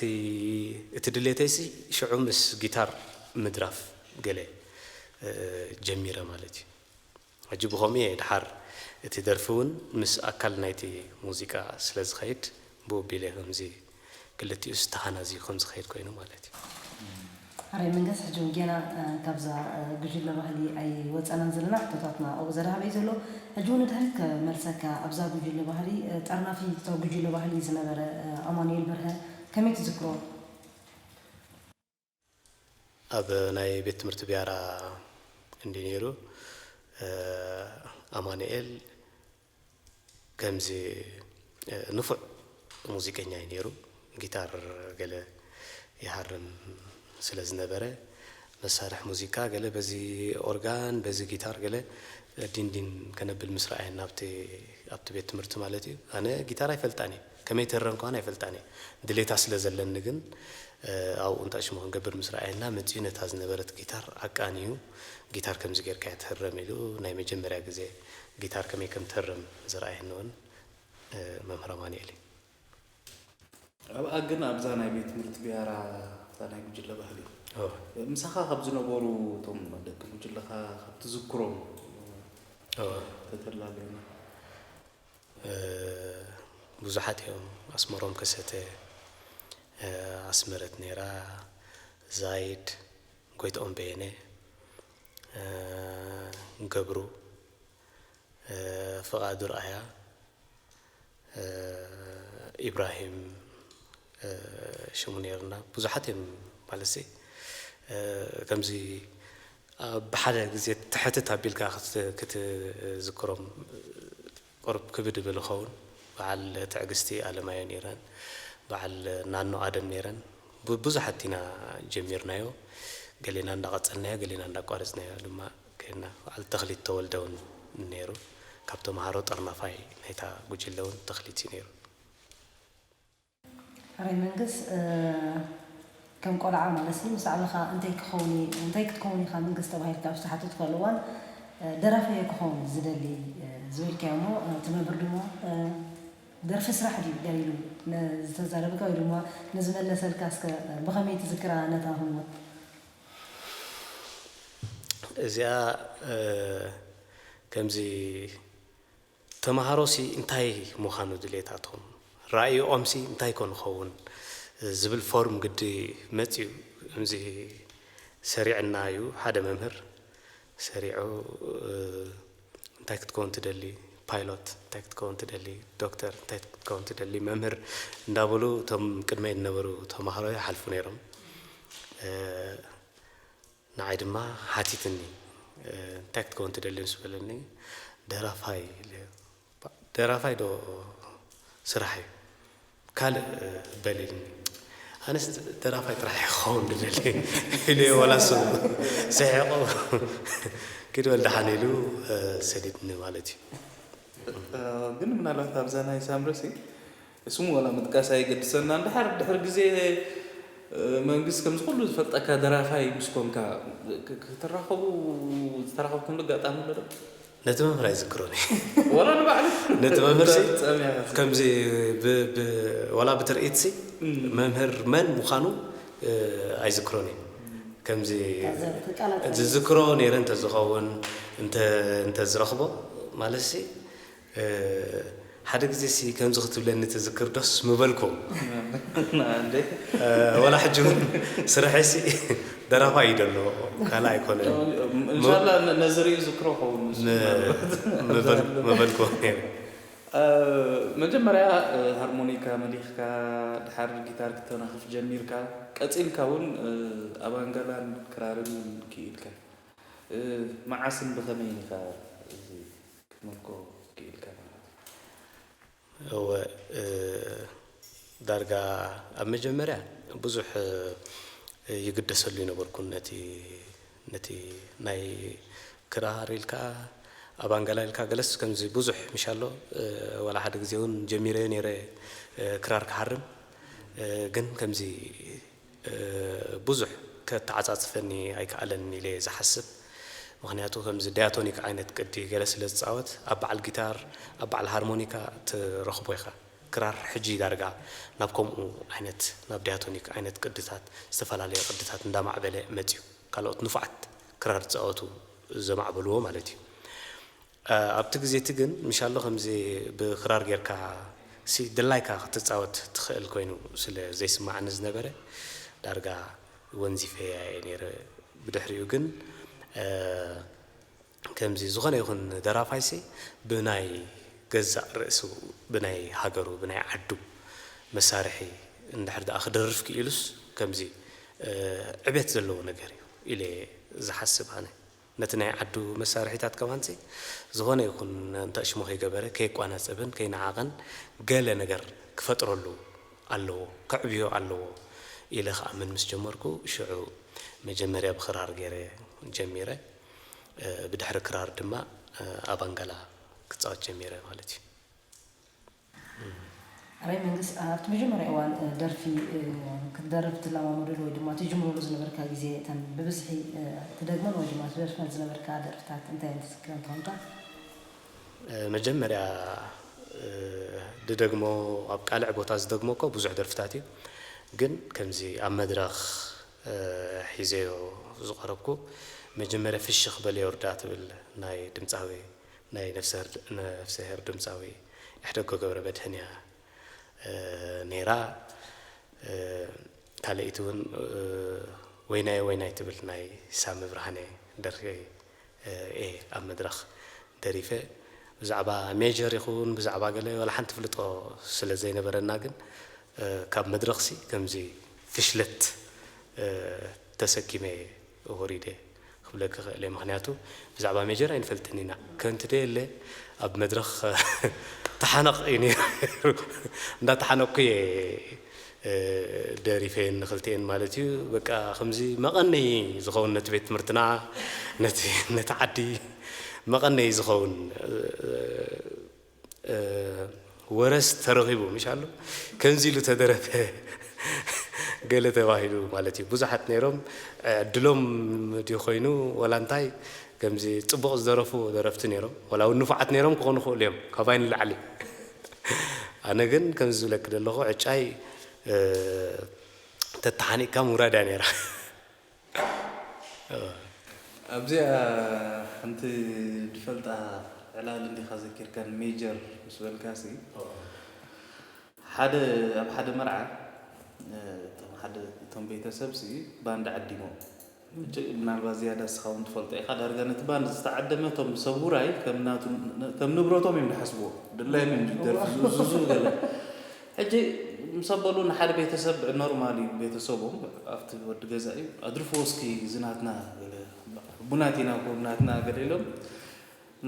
እቲ ድሌተይሲ ሽዑ ምስ ጊታር ምድራፍ ገለ፣ እ፣ ጀሚረ ማለት እዩ። ሕጂ ብኸምኡ እየ ድሓር እቲ ደርፊ እውን ምስ ኣካል ናይቲ ሙዚቃ ስለ ዝኸይድ ብኡ ኣቢለ ከምዚ ክልቲኡስ ተሃናዝዩ ከም ዝኸይድ ኮይኑ ማለት እዩ። ኣረይ መንገስ፣ ሕጂ እውን ጌና፣ እ፣ ካብዛ፣ እ፣ ጉጅለ ባህሊ ኣይወጸናን ዘለና፣ ሕቶታትና ኣብኡ ዘድሃበ እዩ ዘሎ። ሕጂ እውን ንድሕሪት ከመልሰካ፣ ኣብዛ ጉጅለ ባህሊ፣ እ፣ ጠርናፊ እታ ጉጅለ ባህሊ ዝነበረ፣ እ፣ ኣማኑኤል በርሀ ከመይ ትዝክሮ? ኣብ ናይ ቤት ትምህርቲ ቢያራ እንዲ ነይሩ፣ እ፣ ኣማኑኤል ከምዚ፣ እ፣ ንፉዕ ሙዚቀኛ እዩ ነይሩ። ጊታር ገለ ይሃርም ስለ ዝነበረ፣ መሳርሒ ሙዚቃ ገለ በዚ ኦርጋን፣ በዚ ጊታር ገለ ዲንዲን ከነብል ምስ ረኣየና ኣብቲ፣ ኣብቲ ቤት ትምህርቲ ማለት እዩ። ኣነ ጊታር ኣይፈልጣን እየ፣ ከመይ ትህረም ከማን ኣይፈልጣን እየ። ድሌታ ስለ ዘለኒ ግን፣ እ፣ ኣብኡ እንታይ ሽሙ ክንገብር ምስ ረኣየና፣ መጺኡ ነታ ዝነበረት ጊታር ኣቃንዩ፣ "ጊታር ከምዚ ጌርካ እያ ትህረም" ኢሉ ናይ መጀመርያ ግዜ ጊታር ከመይ ከም ትህረም ዝረኣየኒ እውን፣ እ፣ መምህር ኣማኑኤል እዩ። ኣብኣ ግን ኣብዛ ናይ ቤት ትምህርቲ ቢያራ፣ እዛ ናይ ጉጅለ ባህሊ፣ እወ። ምሳኻ ካብ ዝነበሩ እቶም ደቂ ጉጅለኻ ካብ ትዝክሮም እወ። ተተላለዩና? እ፣ ብዙሓት እዮም። ኣስመሮም ከሰተ፣ እ፣ ኣስመረት ነይራ፣ ዛይድ፣ ጎይትኦም በየነ፣ እ፣ ገብሩ፣ እ፣ ፍቓዱ ርኣያ፣ እ፣ ኢብራሂም፣ እ፣ ሽሙ ነይርና። ብዙሓት እዮም ማለትሲ፣ እ፣ ከምዚ ኣብ ብሓደ ግዜ ትሕትት ኣቢልካ ክት-፣ ክትዝክሮም ቁሩብ ክብድ ይብል ይኸውን። በዓል ትዕግስቲ ኣለማዮ ነይረን፣ በዓል ናኖ ኣደም ነይረን። ቡ-፣ ብዙሓት ኢና ጀሚርናዮ። ገሌና እንዳቐጸልናዮ፣ ገሌና እንዳቋረጽናዮ ድማ ከይድና። በዓል ተኽሊት ተወልደ እውን ነይሩ። ካብ ተምሃሮ ጠርናፋይ ናይታ ጉጅለ እውን ተኽሊት እዩ ነይሩ። ሕራይ መንግስ፣ እ፣ ከም ቆልዓ ማለት እዩ፣ ምስ ዓበኻ እንታይ ክኸውን እየ፣ እንታይ ክትከውን ኢኻ መንግስ ተባሂልካ ኣብ ዝተሓተትካሉ እዋን፣ እ፣ ደራፋይ እየ ክኸውን ዝደሊ፣ እ፣ ዝበልካዮ እሞ፣ እ፣ እቲ መምህር ድማ፣ እ፣ ደርፊ ስራሕ ድዩ ኢሉ ንዝተዛረበካ ወይ ድማ ንዝመለሰልካ እስከ ብኸመይ ትዝክራ ነታ ህሞት? እዚኣ፣ እ፣ ከምዚ ተምሃሮሲ እንታይ ምዃኑ ድሌታቶም፣ ራእይኦምሲ እንታይ ኮን ክኸውን ዝብል ፎርም ግዲ መጺኡ። ከምዚ ሰሪዕና እዩ ሓደ መምህር ሰሪዑ፣ እ፣ እንታይ ክትከውን ትደሊ? ፓይሎት እንታይ ክትከውን ትደሊ? ዶክተር እንታይ ክትከውን ትደሊ? መምህር እንዳበሉ እቶም ቅድመይ ዝነበሩ ተምሃሮ ይሓልፉ ነይሮም። እ፣ ንዓይ ድማ ሓቲትኒ፣ እ፣ እንታይ ክትከውን ትደሊ ምስ በለኒ፣ ደራፋይ ኢለ፣ ደራፋይ ዶ ስራሕ እዩ? ካልእ፣ እ፣ በል ኢልኒ። ኣነስ ደራፋይ ጥራሕ እየ ክኸውን ዝደሊ ኢለዮ፣ ዋላ እሱ ስሒቑ፣ ኪድ በል ደሓን ኢሉ፣ እ፣ ሰዲድኒ ማለት እዩ። እ፣ ግን ምናልባት ኣብዛ ናይ ሳምረሲ ስሙ ዋላ ምጥቃስ ኣይገድሰና። እንድሕር ድሕር ግዜ መንግስት ከምዚ ኩሉ ዝፈልጠካ ደራፋይ ምስ ኮንካ ክትራኸቡ ዝተራኸብኩምሉ ኣጋጣሚ ኣሎ ዶ? ነቲ መምህር ኣይዝክሮን እየ። ዋላ ንባዕሉ ነቲ መምህር ሲ ጸሚያ ከምዚ ብ- ብ- ዋላ ብትርኢት ሲ መምህር መን ምዃኑ ኣይዝክሮን እየ። ከምዚ ዝዝክሮ ነይረ እንተዝኸውን እንተ እንተዝረኽቦ ማለት ሲ ሓደ ግዜ ሲ ከምዚ ክትብለኒ ትዝክር ዶስ ምበልኩ። እንዴ ወላ ሕጂ እውን ስርሐይ ሲ ደራፋይ እዩ ደሎ ካልእ ኣይኮነን። እንሻላ ነዚ ርእዩ ዝክሮ ኸውን ምበልኩ ነይረ። መጀመርያ ሃርሞኒካ መሊኽካ ድሓር ጊታር ክተናኽፍ ጀሚርካ ቀፂልካ እውን ኣባንጋላን ክራርን ክኢልካ መዓስን ብኸመይን ኢኻ እዚ ክትመልኮ ክኢልካ ማለት እዩ? እወ ዳርጋ ኣብ መጀመርያ ብዙሕ ይግደሰሉ ይነበርኩን ነቲ ነቲ ናይ ክራር ኢልካ ኣባንጋላ ኢልካ ገለስ ከምዚ ብዙሕ ምሻሎ ዋላ ሓደ ግዜ እውን ጀሚረዮ ነይረ ክራር ክሃርም ግን ከምዚ ብዙሕ ከተዓፃፅፈኒ ኣይከኣለን ኢለ ዝሓስብ። ምክንያቱ ከምዚ ዳያቶኒክ ዓይነት ቅዲ ገለ ስለ ዝፃወት ኣብ በዓል ጊታር ኣብ በዓል ሃርሞኒካ ትረኽቦ ኢኻ። ክራር ሕጂ ዳርጋ ናብ ከምኡ ዓይነት ናብ ዳያቶኒክ ዓይነት ቅድታት ዝተፈላለየ ቅድታት እንዳማዕበለ መፅዩ። ካልኦት ንፉዓት ክራር ዝፃወቱ ዘማዕበልዎ ማለት እዩ። ኣብቲ ግዜ እቲ ግን ምሻሎ ከምዚ ብክራር ጌርካ ሲ ድላይካ ክትፃወት ትኽእል ኮይኑ ስለ ዘይስማዓኒ ዝነበረ ዳርጋ ወንዚፈያ እየ ነይረ። ብድሕሪኡ ግን ከምዚ ዝኾነ ይኹን ደራፋይሲ ብናይ ገዛእ ርእሱ ብናይ ሃገሩ ብናይ ዓዱ መሳርሒ እንድሕር ደኣ ክደርፍ ክኢሉስ ከምዚ ዕቤት ዘለዎ ነገር እዩ ኢለ ዝሓስብ ኣነ። ነቲ ናይ ዓዱ መሳርሒታት ከማንሲ ዝኾነ ይኹን እንተ ሽሙ ከይገበረ ከየቋነፀብን ከይነዓቐን ገለ ነገር ክፈጥረሉ ኣለዎ ከዕብዮ ኣለዎ ኢለ ክኣምን ምስ ጀመርኩ ሽዑ መጀመርያ ብክራር ገይረ ጀሚረ። ብድሕሪ ክራር ድማ ኣባንጋላ ክፃወት ጀሚረ ማለት እዩ። ኣራይ መንግስ ኣብቲ መጀመርያ እዋን ደርፊ ክትደርፍ ትለማመደሉ ወይ ድማ ትጅምረሉ ዝነበርካ ግዜ እተን ብብዝሒ ትደግመን ወይ ድማ ትደርፈን ዝነበርካ ደርፍታት እንታይ እየን ትዝክረን ተኾንካ? መጀመርያ ድደግሞ ኣብ ቃልዕ ቦታ ዝደግሞ እኮ ብዙሕ ደርፍታት እዩ ግን ከምዚ ኣብ መድረኽ ሒዘዮ ዝቐረብኩ መጀመርያ ፍሽኽ በል ዮርዳ ትብል ናይ ድምፃዊ ናይ ነፍስሄር ድምፃዊ ኢሕደጎ ገብረመድህን እያ ነይራ። ካልኣይቲ እውን ወይናየ ወይናይ ትብል ናይ ሳሚ ብርሃነ ደርፊ እየ ኣብ መድረኽ ደሪፈ። ብዛዕባ ሜጀር ይኹን ብዛዕባ ገለ ዋላ ሓንቲ ፍልጦ ስለ ዘይነበረና ግን ካብ መድረኽሲ ከምዚ ፍሽለት ተሰኪመ ወሪደ ክብለኪ ክእል እየ። ምክንያቱ ብዛዕባ ሜጀር ኣይንፈልጥን ኢና። ከምቲ ደየለ ኣብ መድረኽ ተሓነቕ እዩ ነይሩ። እንዳተሓነቕኩ እየ ደሪፈየን ንክልቲኤን ማለት እዩ። በቃ ከምዚ መቐነይ ዝኸውን ነቲ ቤት ትምህርትና ነቲ ነቲ ዓዲ መቐነይ ዝኸውን ወረስ ተረኺቡ ምሽ ኣሎ ከምዚ ኢሉ ተደረፈ ገለ ተባሂሉ ማለት እዩ። ብዙሓት ነይሮም ዕድሎም ድዩ ኮይኑ ወላ እንታይ ከምዚ ፅቡቕ ዝደረፉ ደረፍቲ ነይሮም ወላ እውን ንፉዓት ነይሮም ክኾኑ ክእሉ እዮም ካባይ ንላዕሊ። ኣነ ግን ከምዚ ዝብለኪ ዘለኹ ዕጫይ ተተሓኒቕካ ምውራድ እያ ነይራ። ኣብዚኣ ሓንቲ ድፈልጣ ዕላል እንዲኻ ዘኪርካን ሜጀር ምስ በልካሲ ሓደ ኣብ ሓደ መርዓ እቶም ሓደ እቶም ቤተሰብ ሲ ባንድ ዓዲሞም ምናልባት ዝያዳ ስኻ እውን ትፈልጦ ኢኻ ዳርጋ ነቲ ባንድ ዝተዓደመ እቶም ሰብ ውራይ ከም ንብረቶም እዮም ዝሓስብዎ ድላዮም እዮም ዝደርፍ ዝእዝዙ ገለ ሕጂ ምስ ኣበሉ ንሓደ ቤተሰብ ኖርማል እዩ ቤተሰቦም ኣብቲ ወዲ ገዛ እዩ ኣድርፍዎ እስኪ እዚ ናትና ገለ ቡናት ኢና ኮ ናትና ገለ ኢሎም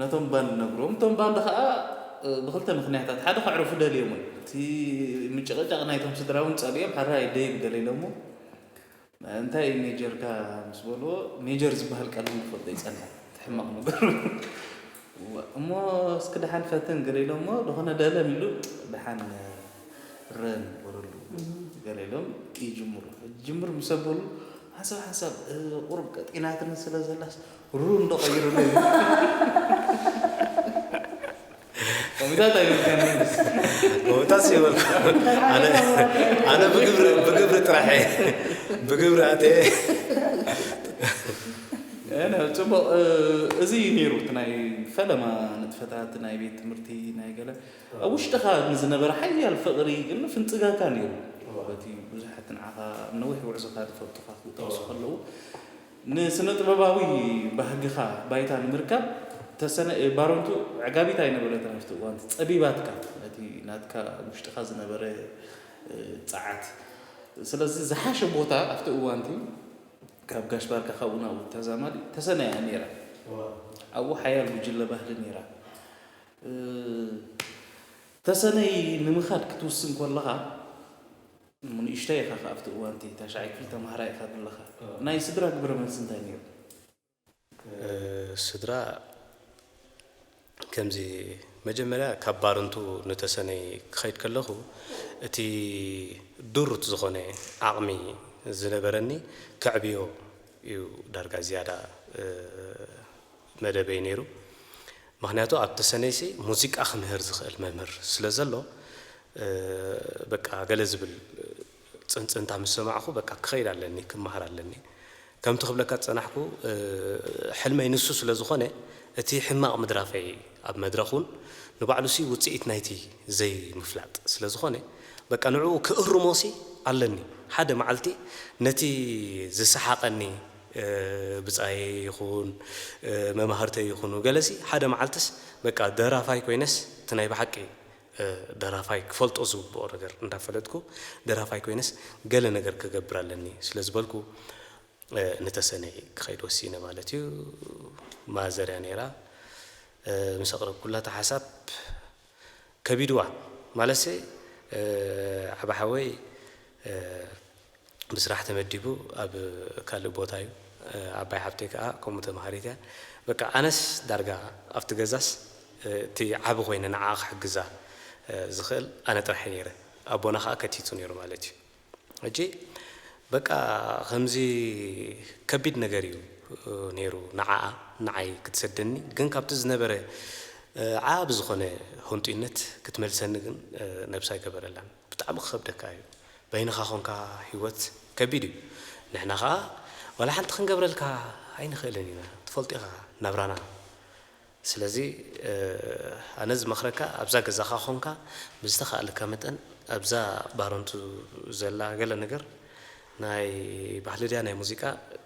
ነቶም ባንድ ነግሮም እቶም ባንድ ከዓ ብክልተ ምክንያታት ሓደ ከዕርፉ ደልዮም እውን እቲ ምጭቕጫቕ ናይቶም ስድራ እውን ፀሊኦም ሓራ ይደይብ ገለ ኢሎሞ እንታይ እዩ ሜጀርካ ምስ በልዎ ሜጀር ዝበሃል ቃል እውን ክፈልጦ ይፀንሐ እቲ ሕማቕ ነገር እሞ እስኪ ደሓን ፈትን ገለ ኢሎሞ ዝኾነ ደለም ኢሉ ደሓን ረ ንግበረሉ። ገለ ኢሎም ይጅምሩ። ጅምር ምስ ኣበሉ ሓንሳብ ሓንሳብ፣ እ፣ ቁሩብ ቀጢናትኒ ስለ ዘላስ ሩ እንዶ ቀይሩለይ። ከምታት ኣይብልካን መንግስቲ። ከምታት ይበልኩ። ኣነ፣ ኣነ ብግብሪ፣ ብግብሪ ጥራሕ እየ። ብግብሪ ኣትየ። እነ፣ ጽቡቕ፣ እ፣ እዚ እዩ ነይሩ። እቲ ናይ ፈለማ ንጥፈታት፣ ናይ ቤት ትምህርቲ፣ ናይ ገለ፣ ኣብ ውሽጥኻ ንዝነበረ ሓያል ፍቕሪ ግን ፍንጽጋካ ነይሩ። በቲ ብዙሓት ንዓኻ ኣብ ነዊሕ ጉዕዞኻ ዝፈልጡኻ ክጠቕሱ ከለዉ፣ ንስነ ጥበባዊ ባህግኻ ባይታ ንምርካብ ተሰነ-፣ ባረንቱ ዕጋቢት ኣይነበረትን ኣብቲ እዋንቲ፣ ጸቢባትካ፣ ነቲ ናትካ ውሽጥኻ ዝነበረ፣ እ፣ ጸዓት። ስለዚ ዝሓሸ ቦታ ኣብቲ እዋንቲ ካብ ጋሽ ባርካ ካብኡ ናብኡ ተዛማዲ ተሰነያ ነይራ። ኣብኡ ሓያል ጉጅለ ባህሊ ነይራ። እ፣ ተሰነይ ንምኻድ ክትውስን ከለኻ፣ ንእሽተይ ኢኻ ከኣ ኣብቲ እዋንቲ፣ ታሽዓይ ክፍሊ ተማሃራይ ኢኻ ዘለኻ። ናይ ስድራ ግብረ መልሲ እንታይ ነይሩ? እ፣ ስድራ ከምዚ መጀመርያ ካብ ባርንቱ ንተሰነይ ክኸይድ ከለኹ፣ እቲ ድሩት ዝኾነ ዓቕሚ ዝነበረኒ ከዕብዮ እዩ ዳርጋ ዝያዳ፣ እ፣ መደበይ ነይሩ። ምኽንያቱ ኣብ ተሰነይሲ ሙዚቃ ክምህር ዝኽእል መምህር ስለ ዘሎ፣ እ፣ በቃ ገለ ዝብል ጽንጽንታ ምስ ሰማዕኹ፣ በቃ ክኸይድ ኣለኒ፣ ክመሃር ኣለኒ። ከምቲ ክብለካ ዝጸናሕኩ፣ እ፣ ሕልመይ ንሱ ስለ ዝኾነ፣ እቲ ሕማቕ ምድራፈይ ኣብ መድረኽ እውን ንባዕሉሲ ውጽኢት ናይቲ ዘይምፍላጥ ስለ ዝኾነ፣ በቃ ንዕኡ ክእርሞሲ ኣለኒ። ሓደ መዓልቲ ነቲ ዝሰሓቐኒ፣ እ፣ ብጻየይ ይኹን፣ እ፣ መማህርተይ ይኹኑ ገለሲ፣ ሓደ መዓልትስ በቃ ደራፋይ ኮይነስ እቲ ናይ ብሓቂ፣ እ፣ ደራፋይ ክፈልጦ ዝግብኦ ነገር እንዳፈለጥኩ ደራፋይ ኮይነስ ገለ ነገር ክገብር ኣለኒ ስለ ዝበልኩ፣ እ፣ ንተሰነይ ክኸይድ ወሲነ ማለት እዩ። ማዘር እያ ነይራ። እ፣ ምስ ኣቕረብኩላ እታ ሓሳብ ከቢድዋ። ማለትሲ፣ እ፣ ዓቢ ሓወይ፣ እ፣ ብስራሕ ተመዲቡ ኣብ ካልእ ቦታ እዩ። እ፣ ዓባይ ሓብተይ ከኣ ከምኡ ተማሃሪት እያ። በቃ ኣነስ ዳርጋ ኣብቲ ገዛስ፣ እ፣ እቲ ዓቢ ኮይነ ንዓኣ ክሕግዛ፣ እ፣ ዝኽእል ኣነ ጥራሕ እየ ነይረ። ኣቦና ከኣ ከቲቱ ነይሩ ማለት እዩ። ሕጂ በቃ ከምዚ ከቢድ ነገር እዩ ነይሩ ንዓኣ፣ ንዓይ ክትሰደኒ። ግን ካብቲ ዝነበረ፣ እ፣ ዓቢ ዝኾነ ህንጡይነት ክትመልሰኒ ግን፣ እ፣ ነብሳ ኣይገበረላን። ብጣዕሚ ክኸብደካ እዩ። በይንኻ ኾንካ ህይወት ከቢድ እዩ። ንሕና ኸኣ ዋላ ሓንቲ ክንገብረልካ ኣይንኽእልን ኢና። ትፈልጦ ኢኻ ናብራና። ስለዚ፣ እ፣ ኣነ ዝመኽረካ ኣብዛ ገዛኻ ኾንካ ብዝተኻእለካ መጠን ኣብዛ ባረንቱ ዘላ ገለ ነገር ናይ ባህሊ ድያ ናይ ሙዚቃ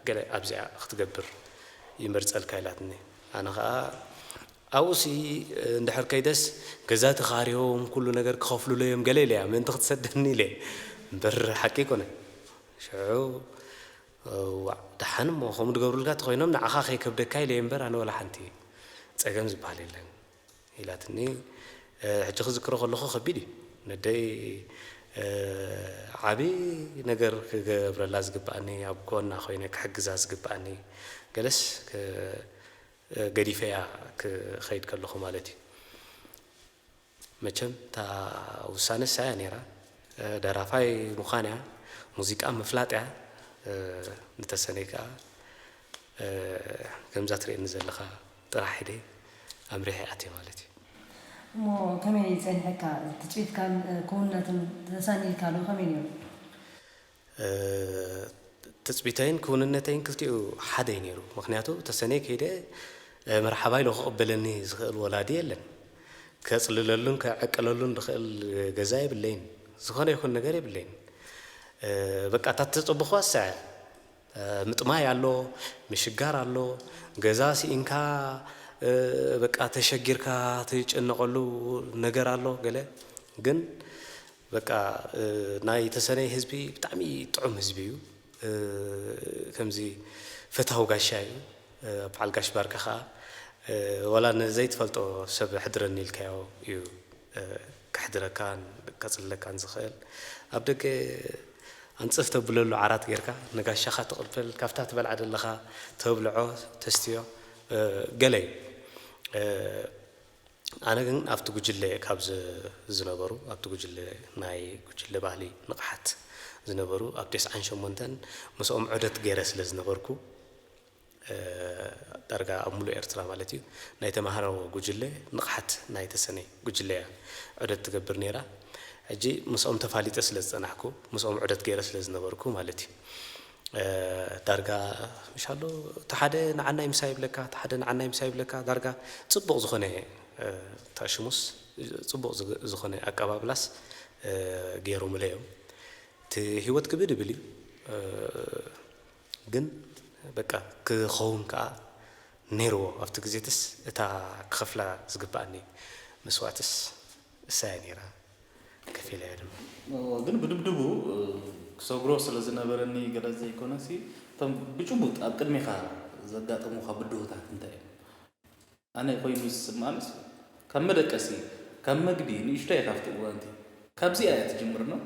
ገለ ኣብዚኣ ክትገብር ይመርጸልካ ኢላትኒ። ኣነ ኸኣ ኣብኡሲ እንድሕር ከይደስ ገዛ ተኻርዮም ኩሉ ነገር ክኸፍሉለይ እዮም ገለ ኢለያ ምእንቲ ክትሰደኒ ኢለ እምበር ሓቂ ኣይኮነን። ሽዑ ዋእ፣ ደሓን እሞ ከምኡ ዝገብሩልካ እንተኾይኖም ንዓኻ ከይከብደካ ኢለ እየ እምበር ኣነ ዋላ ሓንቲ ጸገም ዝበሃል የለን ኢላትኒ። እ፣ ሕጂ ክዝክሮ ከለኹ ከቢድ እዩ። ነደይ፣ እ፣ ዓቢ ነገር ክገብረላ ዝግብኣኒ፣ ኣብ ጎና ኮይነ ክሕግዛ ዝግብኣኒ፣ ገለስ ክ-፣ እ፣ ገዲፈያ ክኸይድ ከለኹ ማለት እዩ። መቸም እታ ውሳነ እሳ እያ ነይራ። እ፣ ደራፋይ ምዃን እያ፣ ሙዚቃ ምፍላጥ እያ። እ፣ ንተሰነይ ከኣ፣ እ፣ ከምዛ ትርእየኒ ዘለኻ ጥራሕ ኢለ ኣምሪሐ ኣትየ ማለት እዩ። እሞ ከመይ ጸኒሕካ? ትጽቢትካን፣ እ፣ ክውንነትን ተሳኒልካ ዶ? ከመይ ነይሩ? እ፣ ትጽቢተይን ክውንነተይን ክልቲኡ ሓደ እዩ ነይሩ። ምኽንያቱ ተሰነይ ከይደ፣ እ፣ መርሓባ ኢሉ ክቕበለኒ ዝኽእል ወላዲ የለን። ከጽልለሉን ከዕቅለሉን ዝኽእል ገዛ የብለይን። ዝኾነ ይኹን ነገር የብለይን። እ፣ በቃ እታ እተጸበኹዋ እሳ እያ። እ፣ ምጥማይ ኣሎ፣ ምሽጋር ኣሎ፣ ገዛ ስኢንካ፣ እ፣ በቃ ተሸጊርካ ትጨነቐሉ ነገር ኣሎ ገለ። ግን በቃ፣ እ፣ ናይ ተሰነይ ህዝቢ ብጣዕሚ ጥዑም ህዝቢ እዩ። እ፣ ከምዚ ፈታዊ ጋሻ እዩ። እ፣ በዓል ጋሽ ባርካ ኸኣ፣ እ፣ ዋላ ንዘይትፈልጦ ሰብ ኣሕድረኒ ኢልካዮ እዩ፣ እ፣ ከሕድረካን ከጽልለካን ዝኽእል። ኣብ ደገ ኣንጽፍ ተብለሉ ዓራት ጌርካ ንጋሻኻ ትቕበል፣ ካብታ ትበልዓ ዘለኻ ተብልዖ፣ ተስትዮ፣ እ፣ ገለ እዩ። እ፣ ኣነ ግን ኣብቲ ጉጅለ ካብ ዝ-፣ ዝነበሩ፣ ኣብቲ ጉጅለ፣ ናይ ጉጅለ ባህሊ ንቕሓት ዝነበሩ፣ ኣብ ተስዓን ሸሞንተን ምስኦም ዑደት ገይረ ስለ ዝነበርኩ፣ እ፣ ዳርጋ ኣብ ሙሉእ ኤርትራ ማለት እዩ፣ ናይ ተማሃሮ ጉጅለ ንቕሓት ናይ ተሰነይ ጉጅለ እያ ዑደት ትገብር ነይራ። ሕጂ ምስኦም ተፋሊጠ ስለ ዝጸናሕኩ፣ ምስኦም ዑደት ገይረ ስለ ዝነበርኩ ማለት እዩ። እ፣ ዳርጋ ምሻሎ፣ እቲ ሓደ ንዓናይ ምሳይ ይብለካ፣ እቲ ሓደ ንዓናይ ምሳይ ይብለካ፣ ዳርጋ ጽቡቕ ዝኾነ፣ እ፣ ተኣሽሙስ፣ ጽቡቕ ዝግ-፣ ዝኾነ ኣቀባብላስ፣ እ፣ ገይሮምለይ እዮም። እቲ ህይወት ክብድ ይብል እዩ። እ፣ ግን በቃ ክኸውን ከኣ ነይርዎ። ኣብቲ ግዜትስ እታ ክኸፍላ ዝግብኣኒ መስዋእትስ እሳ እያ ነይራ። ከፊለ እየ ድማ። እዎ፣ ግን ብድብድቡ፣ እ፣ ክሰግሮ ስለ ዝነበረኒ ገለ ዘይኮነሲ፣ እቶም ብጭቡጥ ኣብ ቅድሜኻ ዘጋጠሙኻ ብድሆታት እንታይ እዮም? ኣነ ኮይኑ ዝስምዓንስ፣ ካብ መደቀሲ፣ ካብ መግቢ፣ ንእሽቶ እየ ካብቲ እዋንቲ። ካብዚኣ እያ ትጅምር ነው።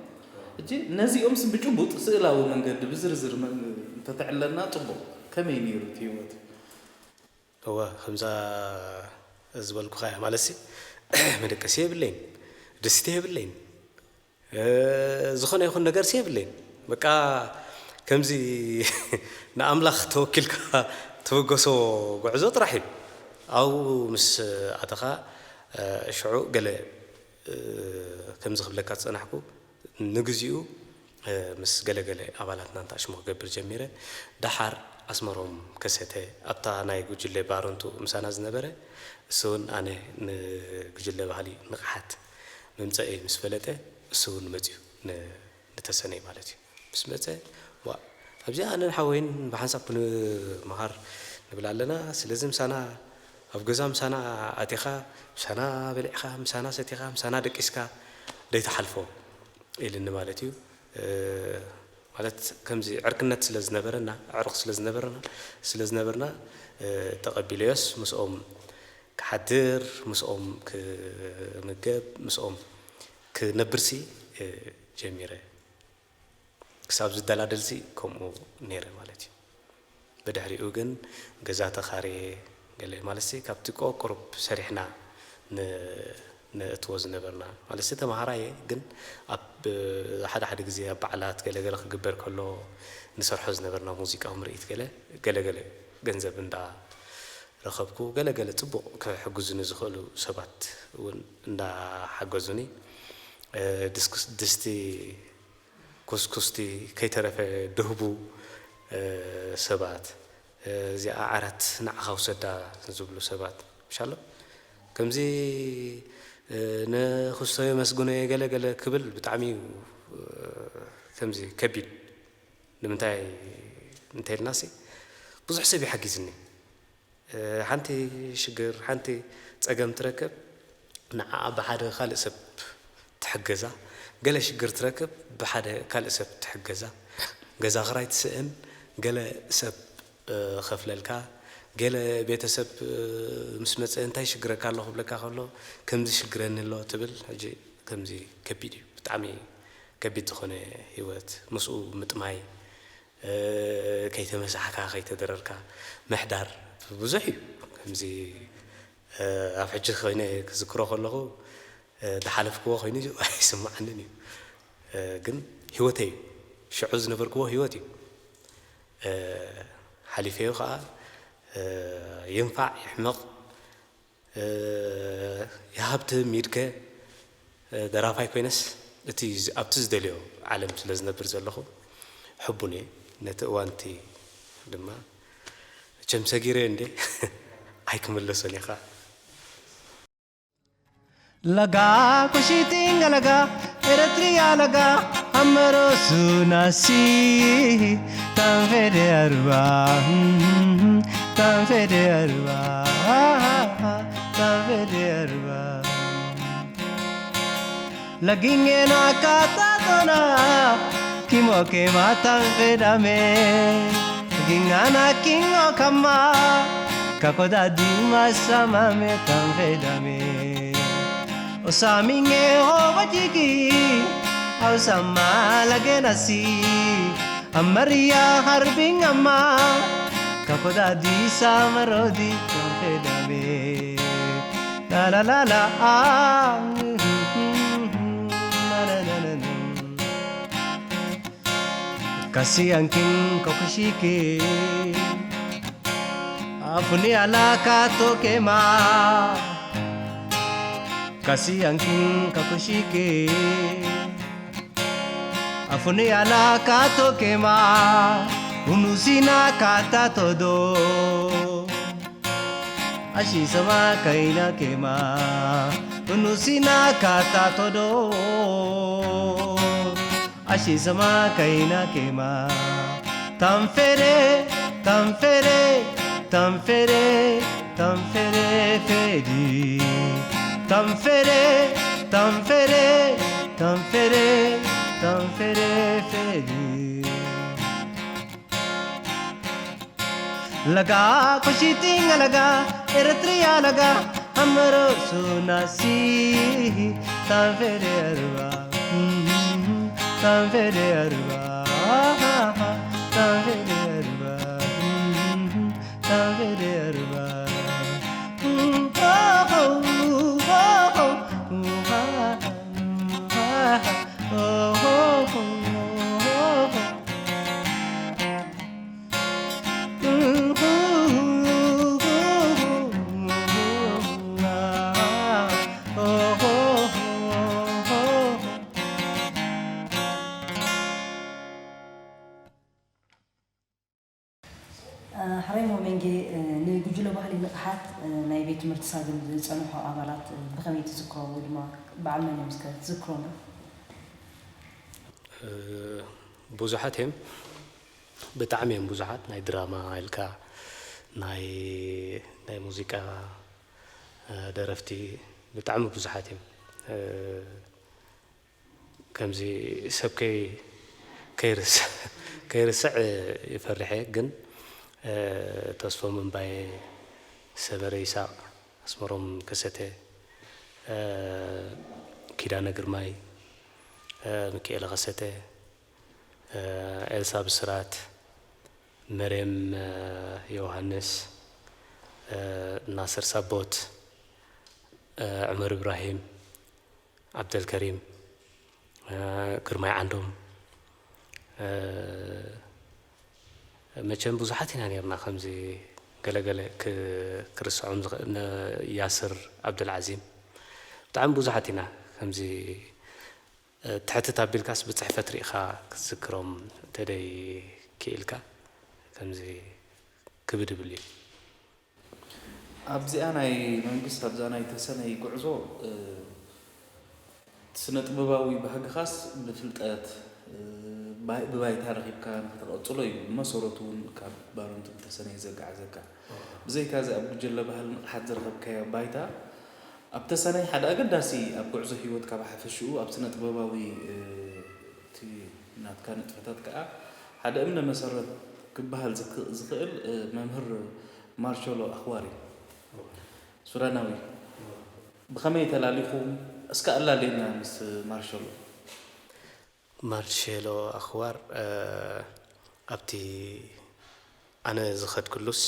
ሕጂ ነዚኦምስ ብጭቡጥ ስእላዊ መንገዲ ብዝርዝር መ-፣ እንተተዕለና ጽቡቕ። ከመይ ነይሩ እቲ ህይወት? እወ፣ ከምዛ ዝበልኩኻ እያ። ማለትሲ፣ መደቀሲ የብለይን፣ ድስቲ የብለይን፣ እ፣ ዝኾነ ይኹን ነገርሲ የብለይን። በቃ፣ ከምዚ ንኣምላኽ ተወኪልካ ትብገሶ ጉዕዞ ጥራሕ እዩ። ኣብኡ ምስ ኣተኻ፣ እ፣ ሽዑ ገለ፣ እ፣ ከምዚ ክብለካ ዝጸናሕኩ፣ ንግዚኡ፣ እ፣ ምስ ገለገለ ኣባላትና እንተኣሽሙ ክገብር ጀሚረ። ደሓር ኣስመሮም ከሰተ፣ ኣብታ ናይ ጉጅለ ባረንቱ ምሳና ዝነበረ፣ እሱ እውን ኣነ ንጉጅለ ባህሊ ንቕሓት ምምጸኤይ ምስ ፈለጠ፣ እሱ እውን መጺኡ ን-፣ ንተሰነይ ማለት እዩ። ምስ መጸ፣ "ዋእ፣ ኣብዚኣ ኣነን ሓወይን ብሓንሳብ ክንመሃር ንብል ኣለና። ስለዚ ምሳና ኣብ ገዛ ምሳና ኣቲኻ፣ ምሳና በሊዕኻ፣ ምሳና ሰቲኻ፣ ምሳና ደቂስካ ደይትሓልፎ" ኢልኒ ማለት እዩ። እ፣ ማለት ከምዚ ዕርክነት ስለ ዝነበረና፣ ኣዕሩኽ ስለ ዝነበረና፣ ስለ ዝነበርና፣ እ፣ ተቐቢለዮስ ምስኦም ክሓድር፣ ምስኦም ክምገብ፣ ምስኦም ክነብርሲ፣ እ፣ ጀሚረ። ክሳብ ዝደላደልሲ ከምኡ ነይረ ማለት እዩ። ብድሕሪኡ ግን ገዛ ተኻርየ፣ ገለ ማለትሲ ካብቲ ቆ-፣ ቁሩብ ሰሪሕና ን-፣ ንእትዎ ዝነበርና። ማለትሲ ተምሃራየ፣ ግን ኣብ ሓደ ሓደ ግዜ ኣብ በዓላት ገለ ገለ ክግበር ከሎ ንሰርሖ ዝነበርና ሙዚቃዊ ምርኢት ገለ፣ ገለ ገለ ገንዘብ እንዳ ረኸብኩ፣ ገለ ገለ ጽቡቕ ክሕግዙኒ ዝኽእሉ ሰባት እውን እንዳሓገዙኒ፣ እ፣ ድስኩስ-፣ ድስቲ ኩስኩስቲ ከይተረፈ ድህቡ፣ እ፣ ሰባት፣ እ፣ እዚኣ ዓራት ንዓኻ ውሰዳ ዝብሉ ሰባት፣ ምሻሎ? ከምዚ፣ እ፣ ንኽስቶ የመስግኖ እየ ገለ ገለ ክብል ብጣዕሚ እዩ፣ እ፣ ከምዚ ከቢድ። ንምንታይ እንተኢልናሲ፣ ብዙሕ ሰብ እዩ ሓጊዝኒ። እ፣ ሓንቲ ሽግር፣ ሓንቲ ጸገም ትረክብ፣ ንዓኣ ብሓደ ካልእ ሰብ ትሕገዛ። ገለ ሽግር ትረክብ፣ ብሓደ ካልእ ሰብ ትሕገዛ። ገዛ ክራይ ትስእን፣ ገለ ሰብ፣ እ፣ ኸፍለልካ። ገለ ቤተሰብ፣ እ፣ ምስ መጸ፣ "እንታይ ሽግረካ ኣሎ?" ክብለካ ከሎ፣ "ከምዚ ሽግረኒ ኣሎ" ትብል። ሕጂ ከምዚ ከቢድ እዩ፣ ብጣዕሚ ከቢድ ዝኾነ ህይወት፣ ምስኡ ምጥማይ፣ እ፣ ከይተመሳሕካ፣ ከይተደረርካ ምሕዳር ብዙሕ እዩ። ከምዚ፣ እ፣ ኣብ ሕጂ ኮይነ ክዝክሮ ከለኹ፣ እ፣ ዝሓለፍክዎ ኮይኑ ኣይስምዓንን እዩ። እ፣ ግን ህይወተይ እዩ። ሽዑ ዝነበርክዎ ህይወት እዩ። እ፣ ሓሊፈዮ ኸዓ፣ እ፣ ይንፋዕ ይሕመቕ፣ እ፣ ይሃብትም ይድከ፣ እ፣ ደራፋይ ኮይነስ እቲ ዝ-፣ ኣብቲ ዝደልዮ ዓለም ስለ ዝነብር ዘለኹ ሕቡን እየ። ነቲ እዋንቲ ድማ መቸም ሰጊረ እንዴ ኣይክምለሶን እየ ኸዓ። Laga kushitinga laga Eritrea laga Amaro sunasi Tanfede arba Tanfede arba Tanfede arba Laginge na katatona Kimo ke matan fedame Gingana kingo kama Kakoda di masama me tan fedame Osaminge ho bajiki Ausama lage nasi Amaria harbing ama Kakoda di samarodi tan fedame La la la la. Ah. La la la la la. Kasiankin kokushiki. Afuni ala kato kema. Kasiankin kokushiki. Afuni ala kato kema. Unusina kata todo. Ashi sama kaina kema. Unusina kata todo. Ashi sama kaina kema. Tamfere, tamfere, tamfere, tamfere, fedi. Tamfere, tamfere, tamfere, tamfere, fedi. Laga, kushiting laga, Eritrea laga, amaro sunasi, tanfere arba, tanfere arba, tanfere arba, tanfere arba. ሕራይ ሞመንጌ፣ ንጉጅለ ባህሊ ንቕሓት ናይ ቤት ትምህርቲ ሳግም ዝጸንሑ ኣባላት ብኸመይ ትዝክሮም ወይ ድማ በዓል መን እዮም እስከ ትዝክሮና? ብዙሓት እዮም። ብጣዕሚ እዮም ብዙሓት። ናይ ድራማ ኢልካ፣ ናይ ናይ ሙዚቃ ደረፍቲ ብጣዕሚ ብዙሓት እዮም። ከምዚ ሰብ ከይ ከይርስዕ ይፈርሕ እየ። ግን ተስፎም እምባየ፣ ሰመረ ይስሃቅ፣ ኣስመሮም ከሰተ፣ ኪዳነ ግርማይ፣ ሚኪኤለ ከሰተ፣ ኤልሳ ብስራት፣ መርየም ዮውሃንስ፣ ናስር ሳቦት፣ ዑመር ኢብራሂም፣ ዓብደልከሪም፣ ግርማይ ዓንዶም፣ መቸም ብዙሓት ኢና ኔርና ከምዚ ገለገለ ክርስዖም ዝኽእል፣ ያስር ዓብደልዓዚም፣ ብጣዕሚ ብዙሓት ኢና ከምዚ ትሕትት ኣቢልካስ ብጽሕፈት ርኢኻ ክትዝክሮም ተደይ ክኢልካ ከምዚ ክብድ ይብል እዩ። ኣብዚኣ ናይ መንግስት ኣብዛ ናይ ተሰነይ ጉዕዞ ስነ ጥበባዊ ባህግኻስ ብፍልጠት ብባይታ ረኺብካ ንክትቐጽሎ እዩ። ብመሰረቱ እውን ካብ ባረንቱ ብተሰነይ ዘጋዓዘካ። ብዘይካ እዚ ኣብ ጉጀለ ባህሊ ንቕሓት ዝረኸብካዮ ባይታ ኣብ ተሰነይ ሓደ ኣገዳሲ ኣብ ጉዕዞ ህይወትካ ብሓፈሽኡ ኣብ ስነ ጥበባዊ እቲ ናትካ ንጥፈታት ከዓ ሓደ እምነ መሰረት ክበሃል ዝኽእል መምህር ማርሸሎ ኣኽዋር እዩ። ሱዳናዊ ብኸመይ ተላሊኹም እስከ ኣላልየና ምስ ማርሸሎ። ማርሼሎ ኣኽዋር ኣብቲ ኣነ ዝኸድክሉስ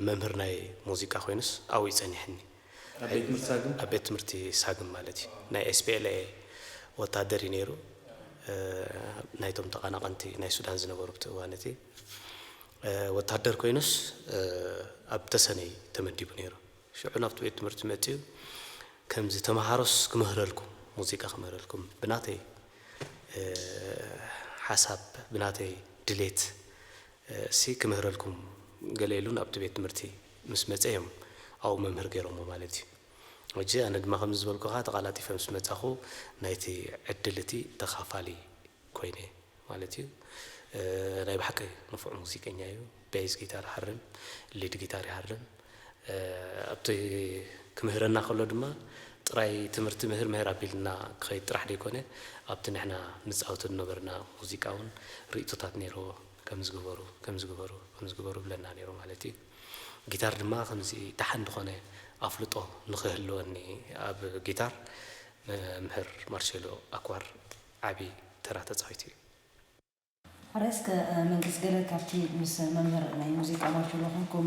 መምህር ናይ ሙዚቃ ኮይኑስ ኣብኡ እዩ ጸኒሕኒ። ኣብ ቤት ትምህርቲ ሳግም ማለት እዩ። ናይ ኤስፒኤልኤ ወታደር እዩ ነይሩ። ናይቶም ተቓናቐንቲ ናይ ሱዳን ዝነበሩ ብቲ እዋን እቲ ወታደር ኮይኑስ ኣብ ተሰነይ ተመዲቡ ነይሩ። ሽዑ ናብቲ ቤት ትምህርቲ መጺኡ ከምዚ ተመሃሮስ ክምህረልኩም፣ ሙዚቃ ክምህረልኩም ብናተይ ሓሳብ ብናተይ ድሌት እሲ ክምህረልኩም ገለ ኢሉ ናብቲ ቤት ትምህርቲ ምስ መጸ እዮም ኣብኡ መምህር ገይሮሞ ማለት እዩ። ሕጂ ኣነ ድማ ከምዚ ዝበልኩኻ ተቓላጢፈ ምስ መጻኹ ናይቲ ዕድል እቲ ተኻፋሊ ኮይነ ማለት እዩ። ናይ ብሓቂ ንፉዕ ሙዚቀኛ እዩ። ቤዝ ጊታር ይሃርም፣ ሊድ ጊታር ይሃርም። ኣብቲ ክምህረና ከሎ ድማ ጥራይ ትምህርቲ ምህር ምህር ኣቢልና ክኸይድ ጥራሕ ደይኮነ ኣብቲ ንሕና ንፃወቶ ዝነበርና ሙዚቃ እውን ርእይቶታት ነይርዎ። ከምዚ ግበሩ፣ ከምዚ ግበሩ፣ ከምዚ ግበሩ ይብለና ነይሩ ማለት እዩ። ጊታር ድማ ከምዚ ደሓን ዝኾነ ኣፍልጦ ንኽህልወኒ ኣብ ጊታር መምህር ማርሴሎ ኣክዋር ዓቢ ተራ ተጻዊቱ እዩ። ሕራይ እስከ መንግስ፣ ገለ ካብቲ ምስ መምህር ናይ ሙዚቃ ማርቸሎ ኮንኩም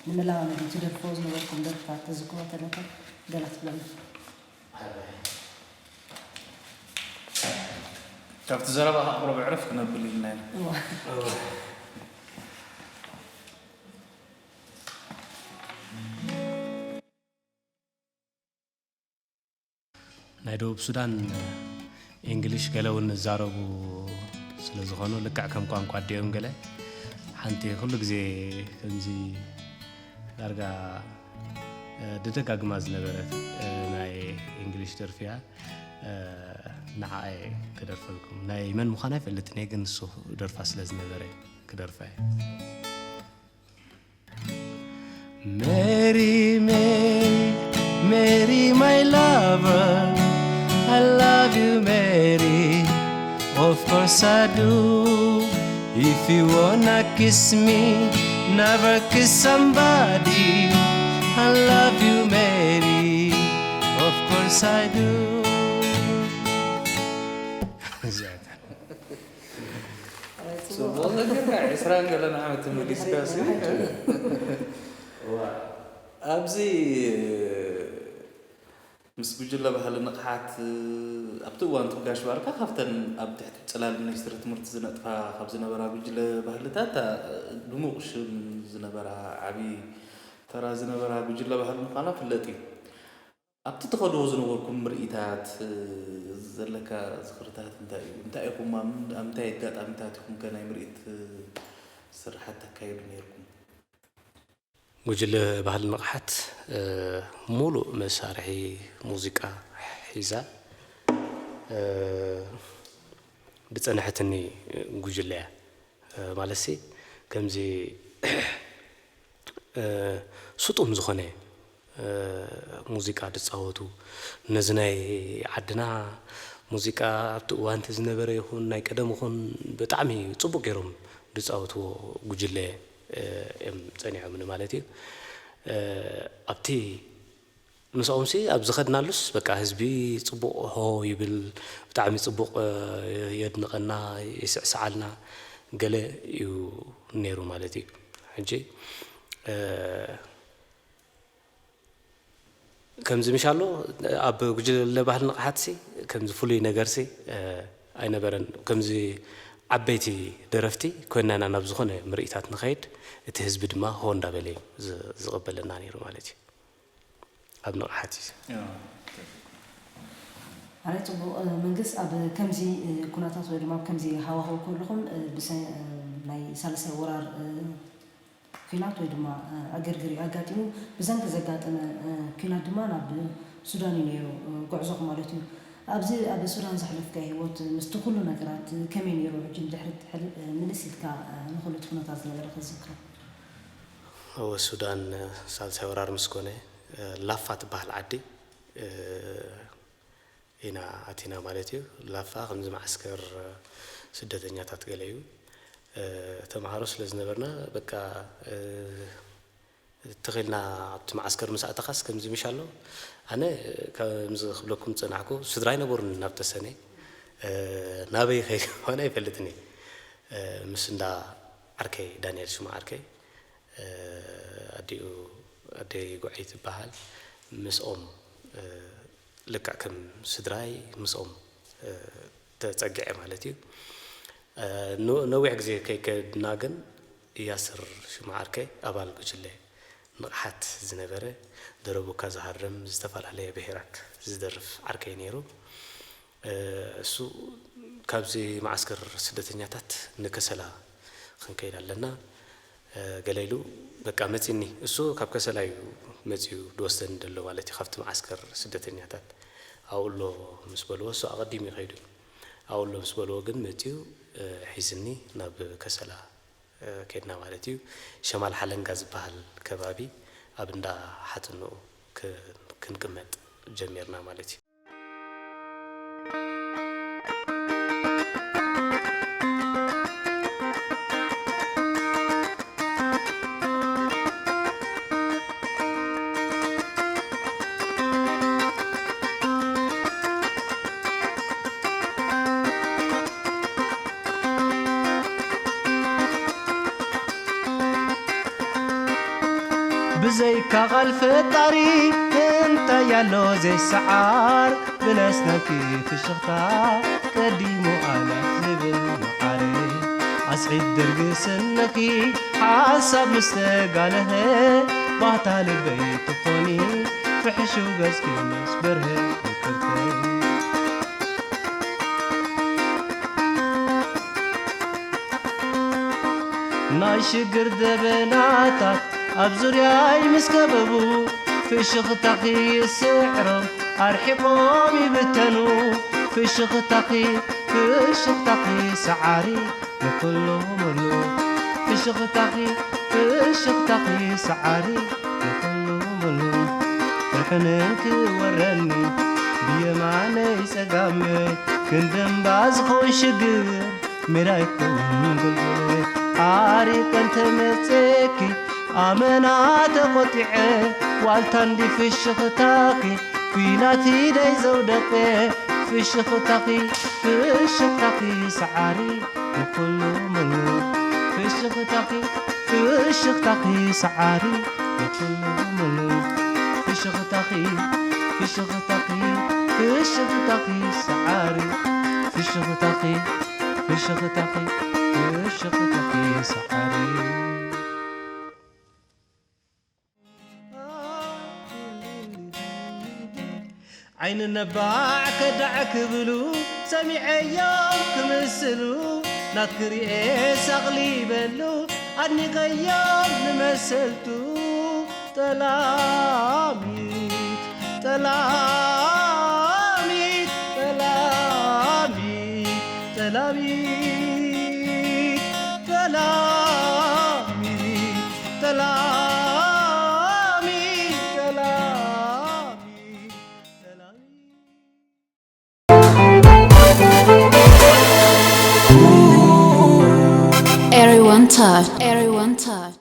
ንመላማመዲ ትደርፍዎ ዝነበርኩም ደርፍታት ተዝክሮ ተለካ ገለ ክትብለና? ካብቲ ዘረባ ካብ ቁሩብ ዕርፍ ክነብል ኢልና ኢና። ናይ ደቡብ ሱዳን እንግሊሽ ገለ እውን ዝዛረቡ ስለ ዝኾኑ፣ ልክዕ ከም ቋንቋ ኣዲኦም ገለ ሓንቲ ኩሉ ግዜ ከምዚ ዳርጋ ድደጋግማ ዝነበረት ናይ እንግሊሽ ደርፊ እያ። ንዓኣ እየ ክደርፈልኩም። ናይ መን ምዃና ኣይፈልጥን እየ፣ ግን ንሱ ደርፋ ስለ ዝነበረ ክደርፋ እየ። Mary, Mary, Mary, my lover, I love you, Mary. Of course I do. If you wanna kiss me, never kiss somebody. I love you, Mary. Of course I do. ጽቡቕ ነገር፣ ዕስራን ገለን ዓመት ተመሊስካ ሲ። ኣብዚ ምስ ጉጅለ ባህሊ ንቕሓት ኣብቲ እዋን እቲ ጋሽ ባርካ ካብተን ኣብ ትሕቲ ጽላል ሚኒስትሪ ትምህርቲ ዝነጥፋ ካብ ዝነበራ ጉጅለ ባህልታት ድሙቕ ሽም ዝነበራ፣ ዓቢ ተራ ዝነበራ ጉጅለ ባህሊ ምዃና ፍለጥ እዩ። ኣብቲ ትኸድዎ ዝነበርኩም ምርኢታት ዘለካ ዝኽርታት እንታይ እዩ? እንታይ ኢኹም ኣብ ኣብ ምንታይ ኣጋጣሚታት ኢኹም ከ ናይ ምርኢት ስርሓት ተካይዱ ነይርኩም? ጉጅለ ባህሊ ንቕሓት ሙሉእ መሳርሒ ሙዚቃ ሒዛ ዝጸንሐትኒ ጉጅለ እያ። ማለትሲ ከምዚ ስጡም ዝኾነ ሙዚቃ ዝጻወቱ፣ ነዚ ናይ ዓድና ሙዚቃ ኣብቲ እዋንቲ ዝነበረ ይኹን ናይ ቀደም ይኹን ብጣዕሚ ጽቡቕ ገይሮም ዝጻወትዎ ጉጅለ እዮም ጸኒሖምኒ ማለት እዩ። ኣብቲ ምስኦምሲ ኣብ ዝኸድናሉስ በቃ ህዝቢ ጽቡቕ ሆ ይብል፣ ብጣዕሚ ጽቡቕ የድንቐና፣ ይስዕስዓልና ገለ እዩ ነይሩ ማለት እዩ። ሕጂ ከምዚ ምሽ ኣሎ ኣብ ጉጅለ ባህሊ ንቕሓትሲ ከምዚ ፍሉይ ነገርሲ ኣይነበረን። ከምዚ ዓበይቲ ደረፍቲ ኮይንና ኢና ናብ ዝኾነ ምርኢታት ንኸይድ፣ እቲ ህዝቢ ድማ ሆ እንዳበለ እዩ ዝ- ዝቕበለና ነይሩ ማለት እዩ። ኣብ ንቕሓት እዩ። ኣረ ጽቡቕ መንግስ ኣብ ከምዚ ኩነታት ወይ ድማ ኣብ ከምዚ ሃዋህው ከለኹም ብሰ ናይ ሳልሳይ ወራር ኲናት ወይ ድማ ዕግርግር እዩ ኣጋጢሙ። ብሰንኪ ዘጋጠመ ኲናት ድማ ናብ ሱዳን እዩ ነይሩ ጉዕዞኹም ማለት እዩ። ኣብዚ ኣብ ሱዳን ዘሕለፍካዮ ህይወት ምስቲ ኩሉ ነገራት ከመይ ነይሩ? ሕጂ ንድሕሪት ሕል- ምልስ ኢልካ ንኹሉ እቲ ኩነታት ዝነበረ ክትዝክሮ። እወ፣ ሱዳን ሳልሳይ ወራር ምስ ኮነ ላፋ ትበሃል ዓዲ ኢና ኣቲና ማለት እዩ። ላፋ ከምዚ መዓስከር ስደተኛታት ገለ እዩ። ተምሃሮ ስለ ዝነበርና በቃ ትኺልና ኣብቲ መዓስከር ምስ ኣተኻስ ከምዚ ምሽ ኣሎ። ኣነ ከምዚ ክብለኩም ዝጸናሕኩ ስድራ ኣይነበሩን ናብ ተሰነ ናበይ ከይደ ምዃነ ኣይፈልጥን እየ። ምስ እንዳ ዓርከይ ዳንኤል ሽሙ ዓርከይ ኣዲኡ ኣደይ ጉዐይ ትበሃል ምስኦም ልክዕ ከም ስድራይ ምስኦም ተጸጊዐ ማለት እዩ። ነዊሕ ግዜ ከይከድና ግን ያስር ሽሙ ዓርከይ ኣባል ጉጅለ ንቕሓት ዝነበረ ደረቡካ ዝሃርም ዝተፈላለየ ብሄራት ዝደርፍ ዓርከይ ነይሩ። እሱ ካብዚ መዓስከር ስደተኛታት ንከሰላ ክንከይድ ኣለና ገለ ኢሉ በቃ መፂኒ። እሱ ካብ ከሰላ እዩ መፂኡ ድወስደኒ ደሎ ማለት እዩ። ካብቲ መዓስከር ስደተኛታት ኣብኡ ኣሎ ምስ በልዎ እሱ ኣቐዲሙ ይኸይዱ እዩ። ኣብኡ ኣሎ ምስ በልዎ ግን መፂኡ ሒዝኒ ናብ ከሰላ ከድና ማለት እዩ። ሸማል ሓለንጋ ዝበሃል ከባቢ ኣብ እንዳ ሓትንኡ ክንቅመጥ ጀሚርና ማለት እዩ። ብዘይካ ቓል ፈጣሪ እንታይ ኣሎ ዘይሰዓር? ብለስነኪ ፍሽኽታ ቀዲሙ ኣላት ዝብል መዓረ። ኣስዒድ ድርጊ ስንኺ ሓሳብ ምስ ተጋለኸ፣ ባህታ ልበይ ትኾኒ ፍሕሹው ገጽኪ ምስ በርሀ ፍቅርተይ። ናይ ሽግር ደበናታት ኣብ ዙርያይ ምስ ከበቡ፣ ፍሽኽታኺ ይስዕሮም ኣርሒቖም ይብተኑ። ፍሽኽታኺ፣ ፍሽኽታኺ ሰዓሪ ንኹሉ ምሉ። ፍሽኽታኺ፣ ፍሽኽታኺ ሰዓሪ ንኹሉ ምሉ። ፍርሕን ክወረኒ ብየማነይ ጸጋመይ፣ ክንዲ እምባ ዝኾን ሽግር ሜዳ ይኩን ጎልጎለይ። ዓሪቀ እንተመጸኪ ኣመና ተቖጢዐ፣ ዋልታ እንዲ ፍሽኽታኺ ኲናት ኢደይ ዘውደቀ። ፍሽኽታኺ፣ ፍሽኽታኺ ሰዓሪ ንኹሉ ምሉ። ፍሽኽታኺ፣ ፍሽኽታኺ ሰዓሪ ንኹሉ ምሉ። ፍሽኽታኺ፣ ፍሽኽታኺ፣ ፍሽኽታኺ ሰዓሪ። ፍሽኽታኺ፣ ፍሽኽታኺ፣ ፍሽኽታኺ ሰዓሪ። ዓይኒ ነባዕ ከዳዕ ክብሉ ሰሚዐዮም ክምስሉ፣ ናትኪ ርኤ ሳቕሊ በሉ ኣድኒቐዮም ንመሰልቱ። ጠላሚት፣ ጠላሚት፣ ጠላሚት፣ ጠላሚት፣ ጠላሚት፣ ጠላሚት፣ ጠላሚት፣ ጠላሚት። Everyone touch, everyone touch.